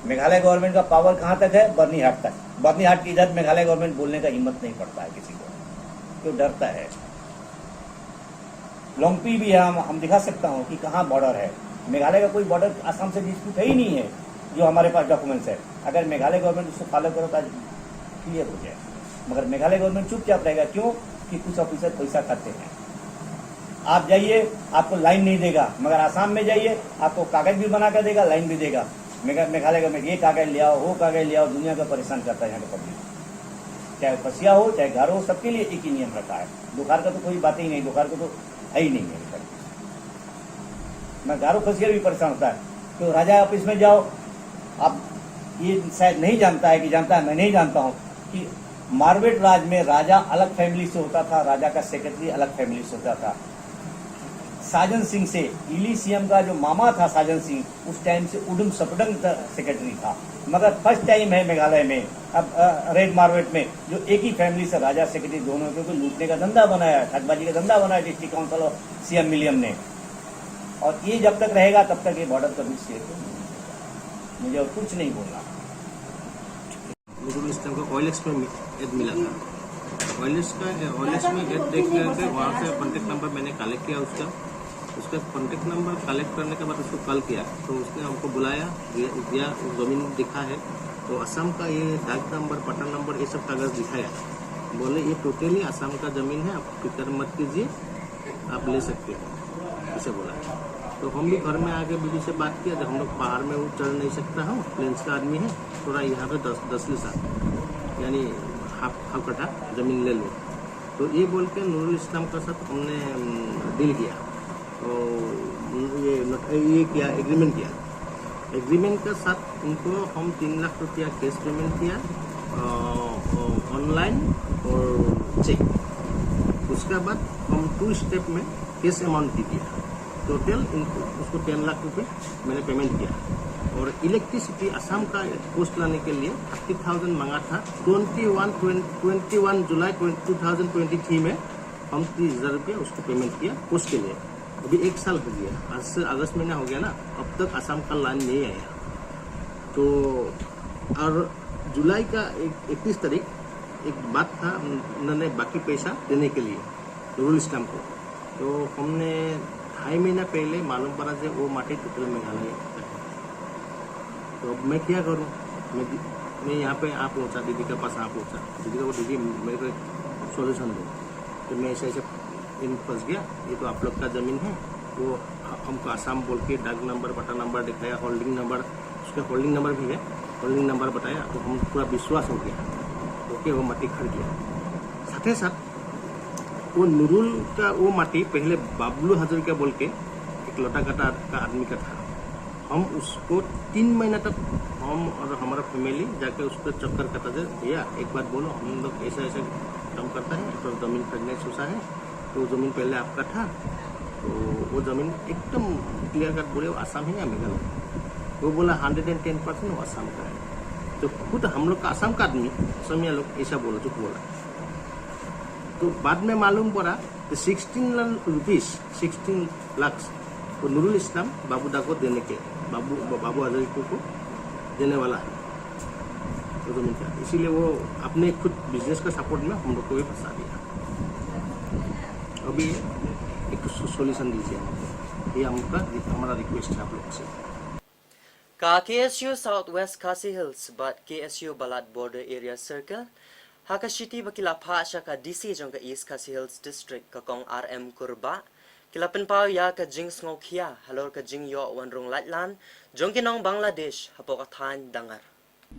मेघालय गवर्नमेंट का पावर कहाँ तक है? बर्निहाट तक। बर्निहाट के इधर मेघालय गवर्नमेंट बोलने का हिम्मत नहीं पड़ता है किसी को, क्यों डरता है। लोंगपी भी है, हम, हम दिखा सकता हूँ कि कहाँ बॉर्डर है। मेघालय का कोई बॉर्डर आसाम से डिस्प्यूट है ही नहीं है, जो हमारे पास डॉक्यूमेंट्स है। अगर मेघालय गवर्नमेंट उसको फॉलो करो तो आज क्लियर हो जाए, मगर मेघालय गवर्नमेंट चुपचाप रहेगा। क्यों? कि कुछ ऑफिसर पैसा खाते हैं। आप जाइए, आपको लाइन नहीं देगा, मगर आसाम में जाइए, आपको कागज भी बना कर देगा, लाइन भी देगा। मेघा- मेघालय गवर्नमेंट ये कागज ले आओ, वो कागज ले आओ, दुनिया का परेशान करता है यहाँ का पब्लिक, चाहे खसिया हो चाहे गारो हो, सबके लिए एक ही नियम रखा है। लोहार का तो कोई बात ही नहीं, लोहार को तो है ही नहीं है। मैं गारो खसिया भी परेशान होता है। तो राजा ऑफिस में जाओ, आप ये शायद नहीं जानता है कि जानता है, मैं नहीं जानता हूँ कि मारवेट राज में राजा अलग फैमिली से होता था, राजा का सेक्रेटरी अलग फैमिली से होता था। साजन सिंह से, इली सीएम का जो मामा था साजन सिंह, उस टाइम से उडुम सपडंग सेक्रेटरी था। मगर फर्स्ट टाइम है मेघालय में, अब अ, रेड मारवेट में, जो एक ही फैमिली से राजा सेक्रेटरी दोनों, क्योंकि लूटने का धंधा बनाया है, ठगबाजी का धंधा बनाया डिस्ट्रिक्ट काउंसिल और सीएम विलियम ने। और ये जब तक रहेगा तब तक ये बॉर्डर कभी सेफ नहीं होगा। मुझे और कुछ नहीं बोलना। नुरुल इस्लाम का ओएलएक्स में एड मिला था। ओएलएक्स का ओएलएक्स में एड देख करके वहाँ से कॉन्टैक्ट नंबर मैंने कलेक्ट किया उसका। उसका कॉन्टैक्ट नंबर कलेक्ट करने के बाद उसको कॉल किया तो उसने हमको बुलाया, दिया, दिया, वो ज़मीन दिखा है। तो असम का ये डाक नंबर, पट्टा नंबर, ये सब कागज़ दिखाया। बोले ये टोटली असम का ज़मीन है, आप फिक्र मत कीजिए, आप ले सकते हो, ऐसे बोला। तो हम भी घर में आके बीबी से बात किया, जब हम लोग पहाड़ में वो चढ़ नहीं सकता हूँ, प्लेन्स का आदमी है, थोड़ा यहाँ पे दस दस लीसा यानी हाफ हाफ कट्ठा ज़मीन ले लो। तो ये बोल के नूरुल इस्लाम का साथ हमने डील किया, तो ये ये किया, एग्रीमेंट किया। एग्रीमेंट का साथ उनको हम तीन लाख रुपया कैश पेमेंट किया, अ, अ, ऑनलाइन और चेक। उसके बाद हम टू स्टेप में कैश अमाउंट दे दिया। टोटल इनको, उसको टेन लाख रुपए मैंने पेमेंट किया। और इलेक्ट्रिसिटी असम का पोस्ट लाने के लिए थर्टी थाउजेंड मांगा था। ट्वेंटी वन ट्वेंटी वन जुलाई टू थाउजेंड ट्वेंटी थ्री में हम तीस हज़ार रुपये उसको पेमेंट किया पोस्ट के लिए। अभी एक साल हो गया, आज से अगस्त महीना हो गया ना, अब तक असम का लाइन नहीं आया। तो और जुलाई का एक इकतीस तारीख एक बात था, उन्होंने बाकी पैसा देने के लिए नुरुल इस्लाम को। तो हमने ढाई महीना पहले मालूम पड़ा कि वो माटी टोटल मेघालय का है। तो अब मैं क्या करूँ? मैं दि- मैं यहाँ पे आ पहुँचा, दीदी के पास आ पहुँचा। दीदी को, दीदी, मेरे को एक सॉल्यूशन दो। तो मैं ऐसे ऐसे इन फंस गया, ये तो आप लोग का ज़मीन है। वो ह- हमको आसाम बोल के डाक नंबर, पट्टा नंबर दिखाया, होल्डिंग नंबर, उसका होल्डिंग नंबर भी है, होल्डिंग नंबर बताया, तो हम पूरा विश्वास हो गया। ओके, वो माटी खरीद लिया। साथ ही साथ वो नुरुल का वो माटी पहले बाबलू हजरिका बोल के एक लोटाकाटा का आदमी का था। हम उसको तीन महीना तक, हम और हमारा फैमिली जाके उसको चक्कर काटा थे, "भैया, एक बात बोलो, हम लोग ऐसा ऐसा काम करता है, तो जमीन खरीदने सोचा है, तो जमीन पहले आपका था, तो वो जमीन एकदम क्लियर कट बोले, वो आसाम है या मेघालय?" वो बोला, "हंड्रेड एंड टेन परसेंट वो आसाम का है।" तो खुद हम लोग का आसाम का आदमी, असमिया लोग ऐसा बोला, चुप बोला। तो बाद में मालूम पड़ा कि सिक्सटीन लाख रुपीस, सिक्सटीन लाख, वो नुरुल इस्लाम बाबू दा को देने के, बाबू, बाबू हजरिका को देने वाला है वो जमीन का। इसीलिए वो अपने खुद बिजनेस का सपोर्ट में हम लोग को भी फंसा दिया। अभी एक सो- सॉल्यूशन दीजिए हमको, ये हमका, हमारा रिक्वेस्ट है आप लोग से। Ka K S U South West Khasi Hills bad K S U Balat Border Area Circle ha ka shithi ba ki la phah sha ka D C jong ka East Khasi Hills District, ka Kong R M Kurbah, ki la pynpaw ïa ka jingsngewkhia halor ka jingïoh wan rung laitlan jong ki nong Bangladesh hapoh ka thaiñ Dangar.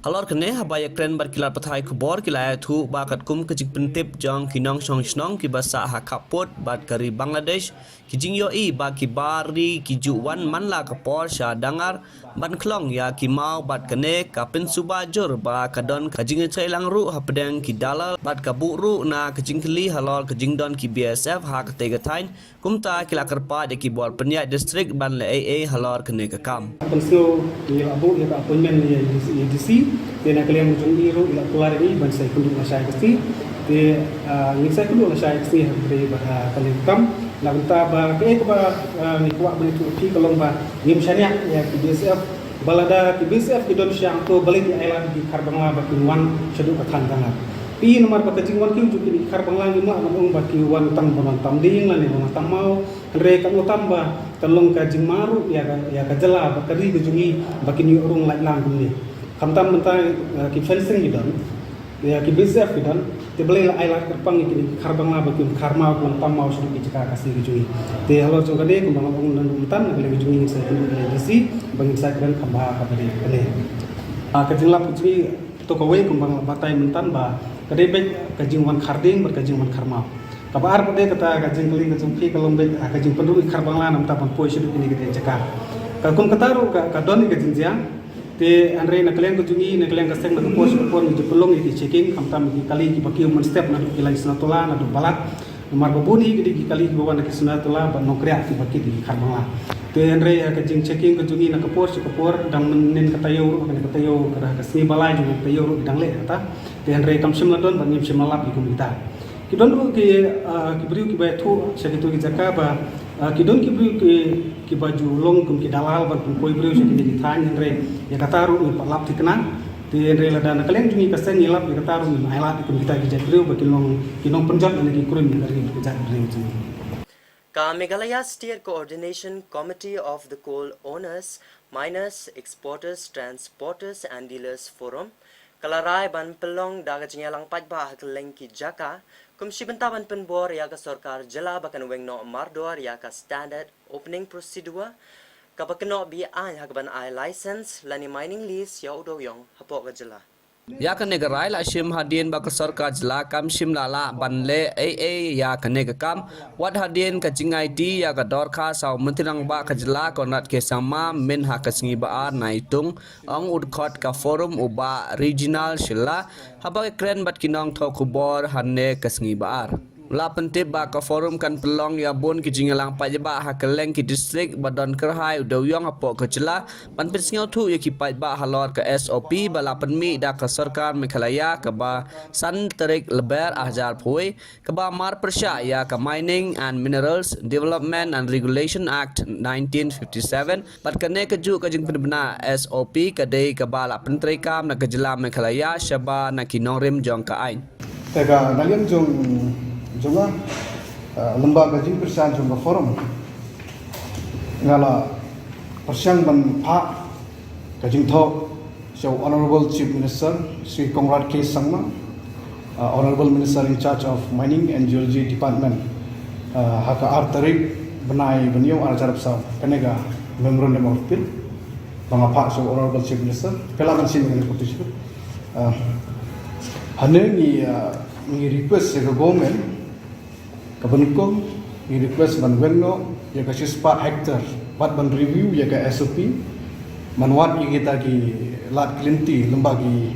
Halor kane, haba ïakren bad ki lad pathai khubor, ki la ïathuh ba katkum ka jingpyntip jong ki nongshong shnong kiba sah ha khappud bad ka ri Bangladesh, ki jingïohi ba ki bar ri ki ju wan man la ka por sha Dangar ban khlong ïa ki maw, bad kane ka pynsuba jur ba ka don ka jingïatrei lang ruh hapdeng ki dalal, bad ka buh ruh na ka jingkylli halor ka jingdon ki B S F ha katei ka thaiñ. Kumta ki la kyrpad ïa ki bor pynïaid district ban leh ei ei halor kane ka kam. Pynsngew ngi la buh ïa ka appointment ïa D C, te na ka liang jong i ruh i la kular ïa ngi ban sa ïakynduh lashai ka sngi. Te, ah, ngin sa ïakynduh lashai ka sngi ha kane ka kam. Na kumta ba kaei kaba, ah, ngi kwah ban ïathuh ïa phi ka long ba ngim shaniah ïa ki B S F. Ba lada ki B S F ki don sha hangto, balei ki ailad ki Khar Bangla ba kin wan shaduh ka thaiñ Dangar? Phi, namar ba ka jingwan kiew jong kine ki Khar Bangla ngim lah ban ong ba ki wan tang ban wan tam dieng lane ban wan tam maw. Hynrei kan ong tam ba kan long ka jingma ruh ïa ka, ïa ka jylla bad ka ri ka jong ngi ba kin ïoh rung laitlan kumne. Khamtam mynta, eh, ki fencing ki don, ïa ki B S F ki don, te balei la ailad kyrpang ïa kine ki Khar Bangla ba kin khar maw, kin tam maw shaduh ki jaka ka sngi ka jong ngi. Te halor jong kane kumba nga ong naduh mynta, na ka liang ka jong ngi ngin sa ïakynduh ïa D C ba ngin sa kren kham bha ha kane. Ah, ka jinglap ka jong ngi to kawei kumba nga la batai mynta ba ka dei beit ka jingwan khar dieng bad ka jingwan khar maw. Kaba ar pat de kata ka jingkylli ka jong phi ka long beit, ah, ka jingpynrung i Khar Bangla namar ban poi shaduh kine ki jaka. Ka kum kata ruh ka, ka don i ka jingjia. Te hynrei na ka liang ka jong ngi, na ka liang ka seng, na ka por sha ka por ngi ju pynlong ïa ki checking, khamtam ïa ki kali kiba kiew mynstep naduh ki lain Sundartala, naduh Balat. Namar ba bun hi ki dei ki kali kiba wan na ki Sundartala bad Nongkriah kiba kit ïa ki Khar Bangla. Te hynrei ha ka jingchecking ka jong ngi na ka por sha ka por, dang mynnin ka taïew ruh, kane ka taïew, ka da ka sngi ba lai jong ka taïew ruh ki dang leh kata. Te hynrei kam shym la don bad ngim shym la lap ïa kum kita. Ki don ruh ki, ah, ki briew kiba ïathuh sha kito ki jaka ba, ah, ki don ki briew ki, kiba ju long kum ki dalal ban pynpoi briew sha kine ki thaiñ, hynrei ïa kata ruh ngim pat lap thikna. Te hynrei lada na ka liang jong ngi ka seng ngi lap ïa kata ruh ngim ailad ïa kum kita ki jait briew ba ki long ki nongpynjot lane ki krum ïa ka ri bad ka jaitbynriew jong ngi. Ka Meghalaya State Coordination Committee of the Coal Owners, Miners, Exporters, Transporters and Dealers Forum ka la rai ban pynlong da ka jingïalang paidbah ha kylleng ki jaka, kum shi bynta ban pynbor ïa ka sorkar jylla ba kan weng noh mardor ïa ka standard opening procedure, kaba kynnoh be-aiñ ha kaban ai license lane mining lease ïa u dewiong hapoh ka jylla. Ïa kane ka rai la shim hadien ba ka sorkar jylla kam shym la lah ban leh ei ei ïa kane ka kam, wat hadien ka jingaiti ïa ka dorkhas ha u Myntri Rangbah ka jylla Conrad K Sangma, mynha ka sngi Ba-ar na Itung, ong u dkhot ka forum u Bah Reginald Shylla, haba kren bad ki nongthoh khubor hane ka sngi Ba-ar. La pyntip ba ka forum kan pynlong ïa bun ki jingïalang paidbah ha kylleng ki distrik ba don kyrhai u dewïong hapoh ka jylla, ban pynsngewthuh ïa ki paidbah halor ka S O P ba la pynmih da ka sorkar Meghalaya, kaba san tarik Lber ar hajar arphew, kaba marpyrshah ïa ka Mining and Minerals Development and Regulation Act nineteen fifty-seven, bad kane kajuh ka jingpynbna S O P ka dei kaba la pyntreikam na ka jylla Meghalaya shaba na ki nongrim jong ka aiñ. Te ka naliang jong, jong nga, eh, lyngba ka jingpyrshang jong ka forum, nga la pyrshang ban phah ka jingthoh sha u Honorable Chief Minister Shri Conrad K Sangma, uh, Honorable Minister in charge of Mining and Geology Department, uh, ha ka ar tarik bnai ba hynñiew ar hajar arphew saw, kane ka Memorandum of Appeal ba nga phah sha u Honorable Chief Minister. Phi lah ban shim ïa kane ka copy. Uh, hangne ngi, uh, ngi request ïa ka government kaba nyngkong, ngi request ban weng noh ïa ka shispah hectare bad ban review ïa ka S O P, ban wad ïa kita ki lad ki lynti lyngba ki,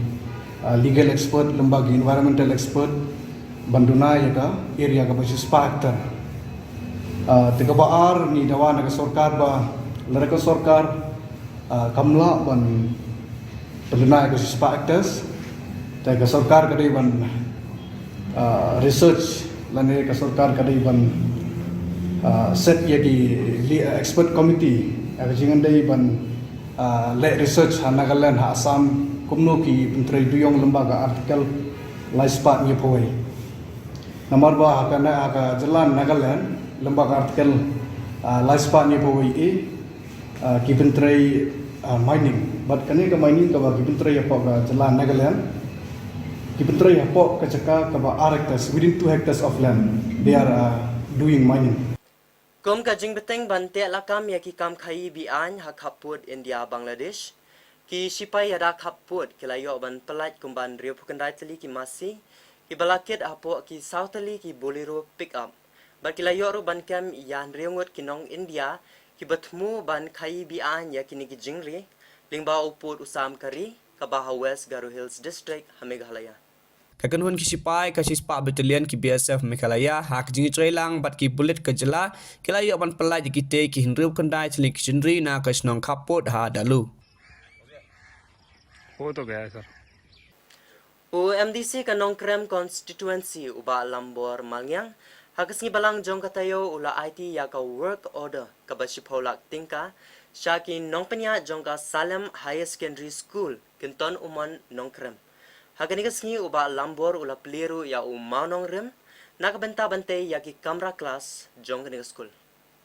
ah, legal expert, lyngba ki environmental expert, ban duna ïa ka area kaba shispah hectare. Ah, te kaba ar, ngi dawa na ka sorkar ba lada ka sorkar, ah, kam lah ban pynduna ïa ka shispah hectares, te ka sorkar ka dei ban, ah, research, lane ka sorkar ka dei ban, ah, set ïa ki li-, ah, expert committee, ah, ka jingdei ban, ah, leh research ha Nagaland, ha Assam, kumno ki pyntrei dewïong lyngba ka Article laispah hynñiewphew wei. Namar ba ha ka na-, ha ka jylla Nagaland, lyngba ka Article, ah, laispah hynñiewphew wei A, ah, ki pyntrei, ah, mining. Bad kane ka mining kaba ki pyntrei hapoh ka jylla Nagaland, ki pyntrei hapoh ka jaka kaba ar hectares, within two hectares of land, they are, ah, doing mining. Kum ka jingbteng ban teh lakam ïa ki kam khaïi be-aiñ ha khappud India Bangladesh, ki shipai ïada khappud ki la ïoh ban pyllait kumba hynriewphew khyndai tylli ki masi, kiba la kit hapoh ki saw tylli ki Bolero pickup. Bad ki la ïoh ruh ban kem ïa hynriew ngut ki nong India kiba thmu ban khaïi be-aiñ ïa kine ki jingri, lyngba u pud u Sam Kari, kaba ha West Garo Hills District, ha Meghalaya. Ka kynhun ki shipai ka shispah battalion ki B S F Meghalaya, ha ka jingïatreilang bad ki pulit ka jylla, ki la ïoh ban pyllait ïa kitei ki hynriewphew khyndai tylli ki jingri na ka shnong khappud ha Dalu. Photo gaya, sir. U M D C ka Nongkrem Constituency u Bah Lambor Malngiang, ha ka sngi Balang jong ka taïew u la aiti ïa ka work order kaba shiphew lak tyngka sha ki nongpynïaid jong ka Salem Higher Secondary School, Kynton Umon, Nongkrem. Ha kane ka sngi u Bah Lambor u la plie ruh ïa u mawnongrim na ka bynta ban tei ïa ki kamra klas jong kane ka skul.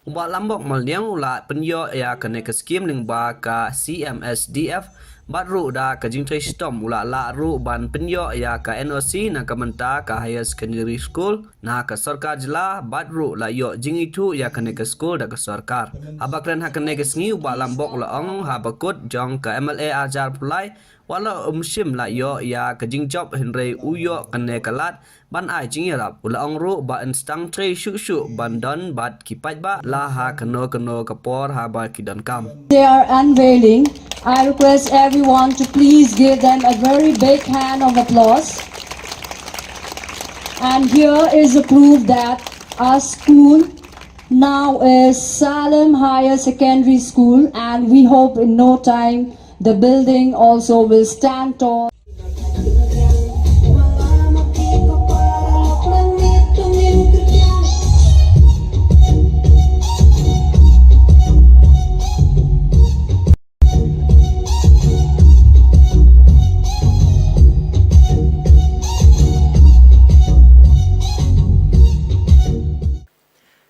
U Bah Lambok Malngiang u la pynïoh ïa kane ka skim lyngba ka C M S D F, bad ruh da ka jingtrei shitom u la lah ruh ban pynïoh ïa ka N O C na ka bynta ka Higher Secondary School na ka sorkar jylla, bad ruh la ïoh jingithuh ïa kane ka skul da ka sorkar. Haba kren ha kane ka sngi u Bah Lambok u la ong haba kut jong ka M L A ar hajar arphew lai, wat la um shym la ïoh ïa ka jingjop hynrei u ïoh kane ka lad ban ai jingïarap. U la ong ruh ba yn sdang trei shuh shuh ban don bad ki paidbah la ha kano kano ka por haba ki donkam. They are unveiling. I request everyone to please give them a very big hand of applause. And here is the proof that our school now is Salem Higher Secondary School, and we hope in no time the building also will stand tall.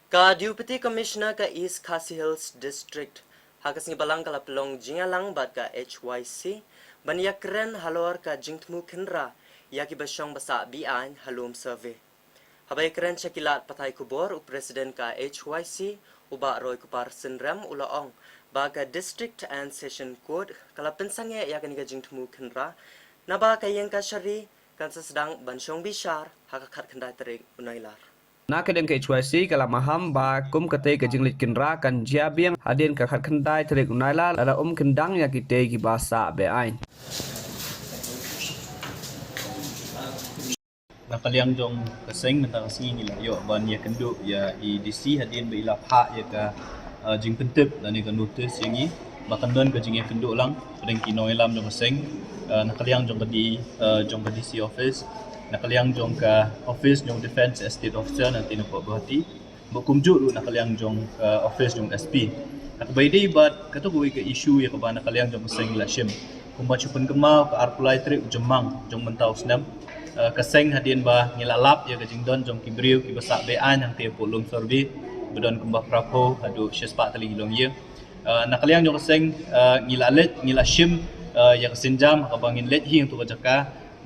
Ka Deputy Commissioner ka East Khasi Hills District, ha ka sngi Balang ka la pynlong jingïalang bad ka H Y C ban ïakren halor ka jingthmu khynra ïa kiba shong ba sah be-aiñ ha lum survey. Haba ïakren sha ki lad pathai khubor, u President ka H Y C, u Bah Roy Kupar Synrem, u la ong ba ka District and Session Court ka la pynsangeh ïa kane ka jingthmu khynra Naba ka ïing kashari kan sa sdang ban shong bishar ha ka khatkhyndai tarik u Nailar. Na ka liang ka H Y C ka la maham ba kum katei ka jingleit kynrad kan jia biang hadien ka khatkhyndai tarik u Nailar lada um kyndang ïa kitei kiba sah beaiñ. Na ka liang jong ka seng mynta ka sngi ngi la ïoh ban ïakynduh ïa i D C hadien ba i la phah ïa ka, uh, jingpyntip lane ka notice ïa ngi ba kan don ka jingïakynduh lang pdeng ki nongïalam jong ka seng, uh, na ka liang jong ka D, uh, jong ka D C office, na ka liang jong ka office jong Defence Estate Officer na tino ko Guwahati. Ba kumjuh ruh na ka liang jong ka office jong S P. Na kaba ïadei bad kato kawei ka issue ïa kaba na ka liang jong ka seng la shim. Kumba shu pynkynmaw ka arphew lai tarik u Jymmang jong mynta u snem. Eh, ka seng hadien ba ngi la lap ïa ka jingdon jong ki briew kiba sah beaiñ hangtei hapoh Lumsurvey. Ba don kumba phraphew haduh shispah tylli ki longïing. Eh, na ka liang jong ka seng, eh, ngi la leit, ngi la shim, eh, ïa ka sienjam ha kaba ngin leit hi hangto ka jaka.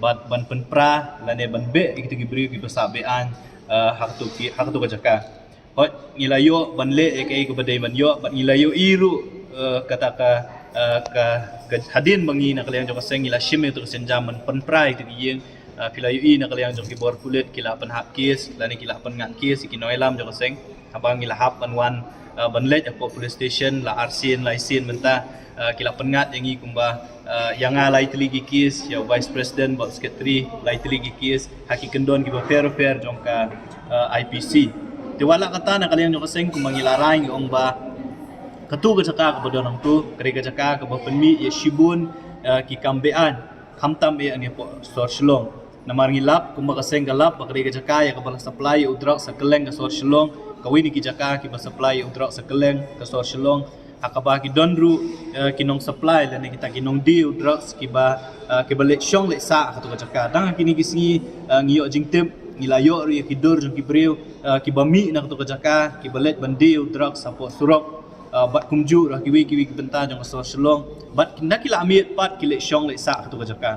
Bad ban pynpra lane ban beh ïa kito ki briew kiba sah beaiñ, eh, ha kato ki, ha kato ka jaka. Hooid, ngi la ïoh ban leh ïa kaei kaba dei ban ïoh, bad ngi la ïohi ruh, eh, kata ka, eh, ka, ka hadien ba ngi na ka liang jong ka seng ngi la shim ïa kato ka sienjam ban pynpra ïa kato ka ïing, eh, phi la ïohi na ka liang jong ki bor pulit ki la pynhap kes lane ki la pynngat kes ïa ki nongïalam jong ka seng. Haba ngi la hap ban wan, eh, ban leit hapoh police station la arsien laisien mynta, eh, ki la pynngat ïa ngi kumba, eh, ïa nga lai tylli ki kes, ïa u vice president bad secretary lai tylli ki kes ha ki kyndon kiba pher bapher jong ka, eh, I P C. Te wat la kata na ka liang jong ka seng kumba ngi la rai ngi ong ba kato ka jaka kaba don hangto ka dei ka jaka kaba pynmih ïa shibun, eh, ki kam beaiñ khamtam eh hapoh sor Shillong. Namar ngi lap kumba ka seng ka lap ba ka dei ka jaka ïa kaba la supply ïa u drugs ha kylleng ka sor Shillong. Kawei na ki jaka kiba supply ïa u drugs ha kylleng ka sor Shillong. Ha kaba ki don ruh, eh, ki nong supply lane kita ki nong die u drugs kiba, eh, kiba leit shong leit sah ha kato ka jaka. Tang ha kine ki sngi, eh, ngi ïoh jingtip, ngi la ïoh ruh ïa ki dur jong ki briew, eh, kiba mih na kato ka jaka kiba leit ban die u drugs hapoh surok, eh, bad kumjuh ruh ha kiwei kiwei ki bynta jong ka sor Shillong. Bad na ki la miet pat ki leit shong leit sah ha kato ka jaka.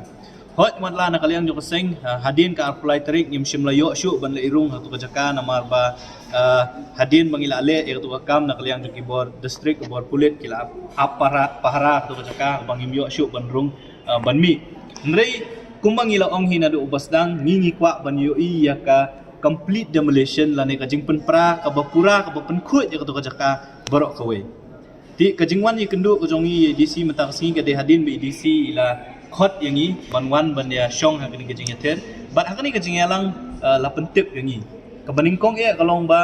Hooid, wat la na ka liang jong ka seng, ha, hadien ka arphew lai tarik ngim shym la ïoh shuh ban leit rung ha kato ka jaka namar ba, ah, hadien ba ngi la leh ïa kato ka kam na ka liang jong ki bor district, ki bor pulit ki la ap pahara, pahara ha kato ka jaka ba ngim ïoh shuh ban rung, ah, ban mih. Hynrei kumba ngi la ong hi naduh uba sdang ngi ngi kwah ban ïohi ïa ka complete demolition lane ka jingpynpra kaba pura kaba pynkhuid ïa kato ka jaka baroh kawei. Te ka jingwan ïakynduh ka jong ngi ïa i D C mynta ka sngi ka dei hadien ba i D C i la khot ïa ngi ban wan ban ïa shong ha kane ka jingïather. Bad ha kane ka jingïalang, eh, la pyntip ïa ngi. Kaba nyngkong eh ka long ba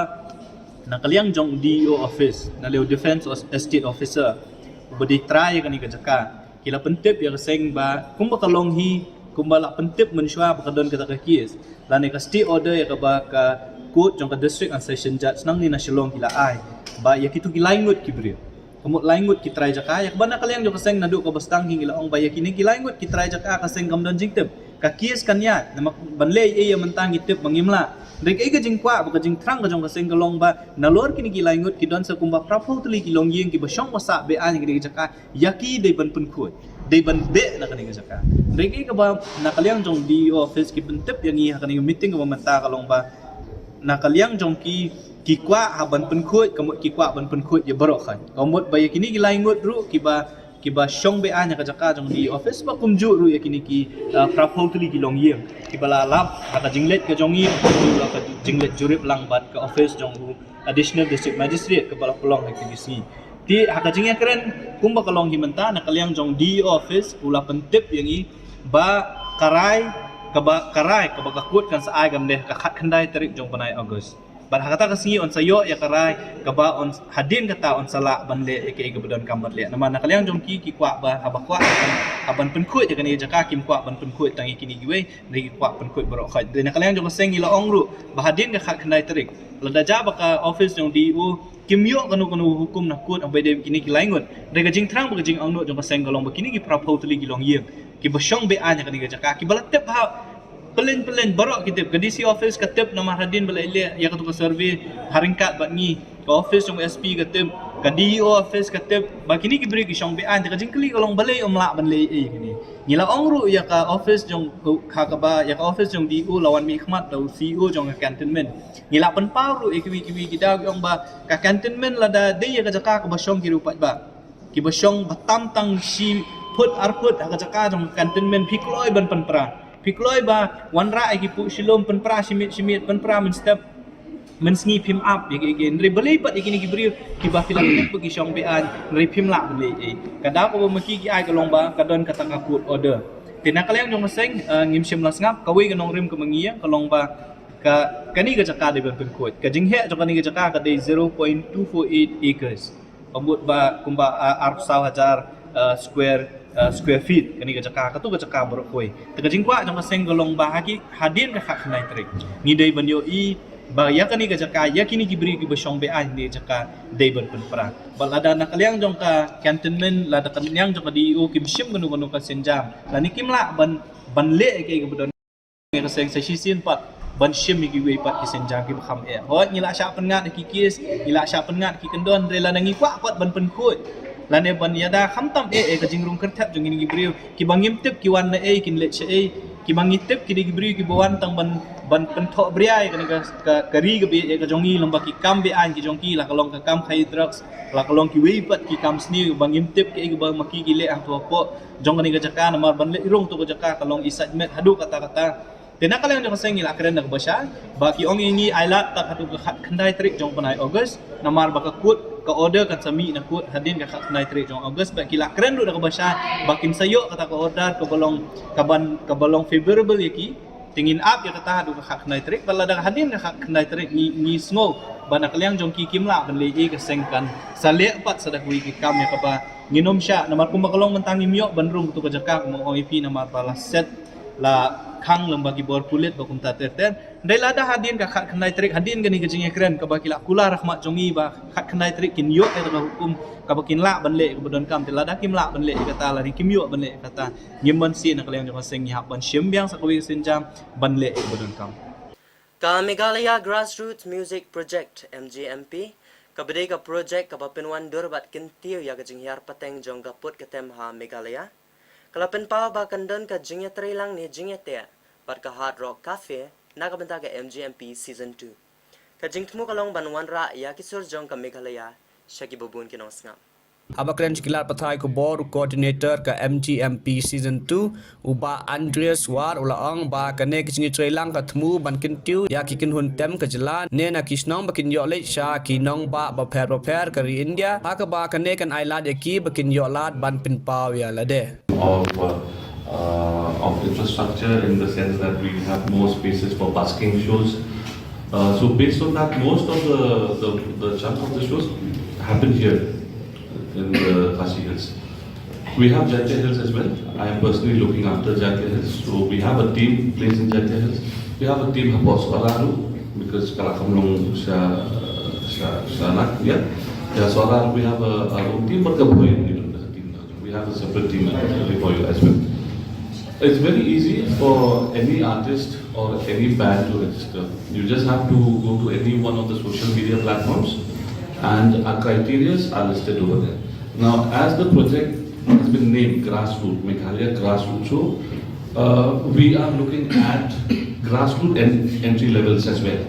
na ka liang jong D E O office, na liang Defence Os-, Estate Officer, uba dei trai ïa kane ka jaka, ki la pyntip ïa ka seng ba kumba ka long hi, kumba la pyntip mynshuwa ba ka don kata ka case. Lane ka stay order ïa kaba ka court jong ka District and Session Judge nangne na Shillong ki la ai ba ïa kito ki lai ngut ki briew, ka mut lai ngut ki trai jaka, ïa kaba na ka liang jong ka seng naduh kaba sdang hi ngi la ong ba ïa kine ki lai ngut ki trai jaka ka seng kam don jingtip. Ka case kan ïaid, namar ban leh ei ei ïa mynta ngi tip ba ngim lah. Hynrei kaei ka jingkwah bad ka jingthrang ka jong ka seng ka long ba nalor kine ki lai ngut ki don sa kumba phraphew tylli ki longïing kiba shong ba sah beaiñ ha kine ki jaka, ïa ki dei ban pynkhuid, dei ban beh na kane ka jaka. Hynrei kaei kaba na ka liang jong D E O office ki pyntip ïa ngi ha kane ka meeting kaba mynta ka long ba na ka liang jong ki, ki kwah ha ban pynkhuid, ka mut ki kwah ban pynkhuid ïa baroh khoit. Ka mut ba ïa kine ki lai ngut ruh kiba, kiba shong beaiñ ha ka jaka jong D E O office, ba kumjuh ruh ïa kine ki, ah, phraphew tylli ki longïing kiba la lap ha ka jingleit ka jong ngi, kumjuh ruh ha ka jingleit jurip lang bad ka office jong u Additional District Magistrate kaba la pynlong ha kine ki sngi. Te ha ka jingïakren kumba ka long hi mynta, na ka liang jong D E O office u la pyntip ïa ngi ba ka rai kaba, ka rai kaba ka court kan sa ai kam dei ha ka khatkhyndai tarik jong bnai August. Bad ha kata ka sngi yn sa ïoh ïa ka rai kaba yn, hadien kata yn sa lah ban leh ïa kaei kaba donkam ban leh. Namar na ka liang jong ki, ki kwah ba haba kwah ha ban pynkhuid ïa kane ka jaka, kim kwah ban pynkhuid tang ïa kine kiwei, hynrei ki kwah pynkhuid baroh khoit. Te na ka liang jong ka seng ngi la ong ruh ba hadien ka khatkhyndai tarik, lada jia ba ka office jong D E O kim ïoh kano kano hukum na court haba ïadei bad kine ki lai ngut, hynrei ka jingthrang bad ka jingangnud jong ka seng ka long ba kine ki phraphew tylli ki longïing kiba shong beaiñ ha kane ka jaka, kiba la tip ha, pyllein pyllein baroh ki tip. Ka D C office ka tip namar hadien ba la leh ïa kato ka survey ha ryngkat bad ngi. Ka office jong S P ka tip, ka D E O office ka tip ba kine ki briew ki shong beaiñ. Te ka jingkylli ka long balei ym lah ban leh ei ei kine. Ngi la ong ruh ïa ka office jong, ha kaba ïa ka office jong D E O la wan mihkhmat da u C E O jong ka cantonment. Ngi la pynpaw ruh ïa kiwei kiwei ki daw, ki ong ba ka cantonment lada dei ïa ka jaka kaba shong ki riewpaidbah, kiba shong ba tam tang shi Phut ar phut ha ka jaka jong ka cantonment phi kloi ban pynpra. Phi kloi ba wanrah ïa ki puh shilum, pynpra shimit shimit, pynpra mynstep mynsngi, phim ap ïa ki, ïa ki. Hynrei balei pat ïa kine ki briew kiba phi la tip ba ki shong be-aiñ, hynrei phim lah ban leh ei. Ka daw kaba ma ki ki ai ka long ba ka don kata ka court order. Te na ka liang jong ka seng, eh, ngim shym la sngap, kawei ka nongrim kaba ngi ïeng ka long ba ka, kane ka jaka dei ban pynkhuid. Ka jingheh jong kane ka jaka ka dei zero point two four eight acres. Ka mut ba kumba, ah, arphew saw hajar, ah, square, ah, square feet kane ka jaka, katu ka jaka baroh kawei. Te ka jingkwah jong ka seng ka long ba ha ki, hadien ka khatkhyndai tarik ngi dei ban ïohi ba ïa kane ka jaka, ïa kine ki briew kiba shong be-aiñ kane ka jaka dei ban pynpra. Bad lada na ka liang jong ka cantonment, lada ka liang jong ka D E O kim shim kano kano ka sienjam, lane kim lah ban, ban leh ïa kaei kaba don ïa ka seng, sa shisien pat ban shim ïa kiwei pat ki sienjam kiba kham eh. Hooid, ngi la shah pynngat ïa ki case, ngi la shah pynngat ïa ki kyndon, hynrei lada ngi kwah pat ban pynkhuid lane ban ïada khamtam eh, eh, ka jingrung kyrthep jong kine ki briew kiba ngim tip ki wan na ei, kin leit sha ei, kiba ngi tip ki dei ki briew kiba wan tang ban, ban pynthohbria ïa kane ka, ka, ka ri kaba ïeit ka jong ngi lyngba ki kam be-aiñ ki jong ki, la ka long ka kam khaïi drugs, la ka long kiwei pat ki kam sniew ba ngim tip kiei kiba ma ki ki leh hangto hapoh jong kane ka jaka, namar ban leit rung to ka jaka ka long i sait met haduh katta katta. Te na ka liang jong ka seng ngi la kren da kaba shai ba ki ong ïa ngi ai lad tad haduh ka khatkhyndai tarik jong u bnai August, namar ba ka court, ka order kan sa mih na court hadien ka khatkhyndai tarik jong August, bad ki la kren ruh da kaba shai ba kin sa ïoh kata ka order kaba long, kaban, kaba long favorable ïa ki. Te ngin ap ïa kata haduh ka khatkhyndai tarik, bad lada hadien ka khatkhyndai tarik ngi, ngi sngew ba na ka liang jong ki kim lah ban leh ei, ka seng kan sa leh pat sa da kawei ki kam ïa kaba ngin ym shah, namar kumba ka long mynta ngim ïoh ban rung to ka jaka, kumba ong ïa phi, namar ba la set, la khang lyngba ki bor pulit ba kumta ter ter. Hynrei lada hadien ka khatkhyndai tarik, hadien kane ka jingïakren kaba ki la kular ha khmat jong ngi ba khatkhyndai tarik kin ïoh ïa ka hukum kaba kin lah ban leh kaba donkam, te lada kim lah ban leh ïa kata, lada kim ïoh ban leh ïa kata, ngim banse na ka liang jong ka seng ngi hap ban shim biang sa kawei ka sienjam ban leh ïa kaba donkam. Ka Meghalaya Grassroots Music Project, M G M P, kaba dei ka project kaba pynwandur bad kyntiew ïa ka jinghiar pateng jong ka pud ka tem ha Meghalaya, ka la pynpaw ba kan don ka jingïatreilang ne jingïateh bad ka Hard Rock Cafe na ka bynta ka M G M P Season two. Ka jingthmu ka long ban wanrah ïa ki sur jong ka Meghalaya sha kiba bun ki nongsngap. Haba kren sha ki lad pathai khubor, u coordinator ka M G M P Season two, u Bah Andreas War, u la ong ba kane ka jingïatreilang ka thmu ban kyntiew ïa ki kynhun tem ka jylla ne na ki shnong ba kin ïoh leit sha ki nongbah bapher bapher ka ri India, ha kaba kane kan ai lad ïa ki ba kin ïoh lad ban pynpaw ïa lade. Of, uh, uh, of infrastructure, in the sense that we have more spaces for busking shows. Uh, so based on that, most of the, the, the chunk of the shows happen here in the Khasi Hills. We have Jaiñtia Hills as well. I am personally looking after Jaiñtia Hills. So we have a team placed in Jaiñtia Hills. We have a team hapoh Sohra ruh, because ka la kham long sha, sha, sha Nak, yeah. Yeah, Sohra, we have a, our own team, but ka Bhoi, we don't have a team now. We have a separate team at Ri Bhoi as well. It's very easy for any artist or any band to register. You just have to go to any one of the social media platforms, and our criterias are listed over there. Now, as the project has been named Grassroot, Meghalaya Grassroot, so, uh, we are looking at grassroot en-, entry levels as well.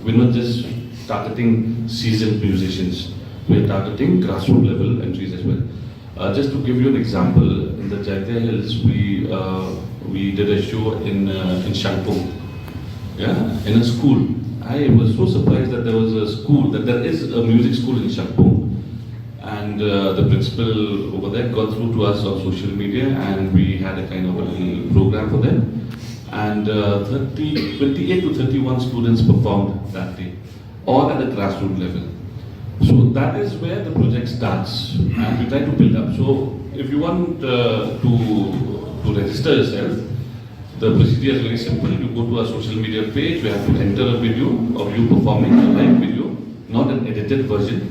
We're not just targeting seasoned musicians. We're targeting grassroots level entries as well. Uh, just to give you an example, in the Jaiñtia Hills, we, uh, we did a show in, uh, in Shangpung. Yeah, in a school. I was so surprised that there was a school, that there is a music school in Shangpung. And, uh, the principal over there got through to us on social media, and we had a kind of a little program for them. And, uh, thirty, twenty-eight to thirty-one students performed that day, all at a grassroots level. So that is where the project starts, and we try to build up. So if you want, uh, to, to register yourself, the procedure is very simple. You go to our social media page, you have to enter a video of you performing, a live video, not an edited version,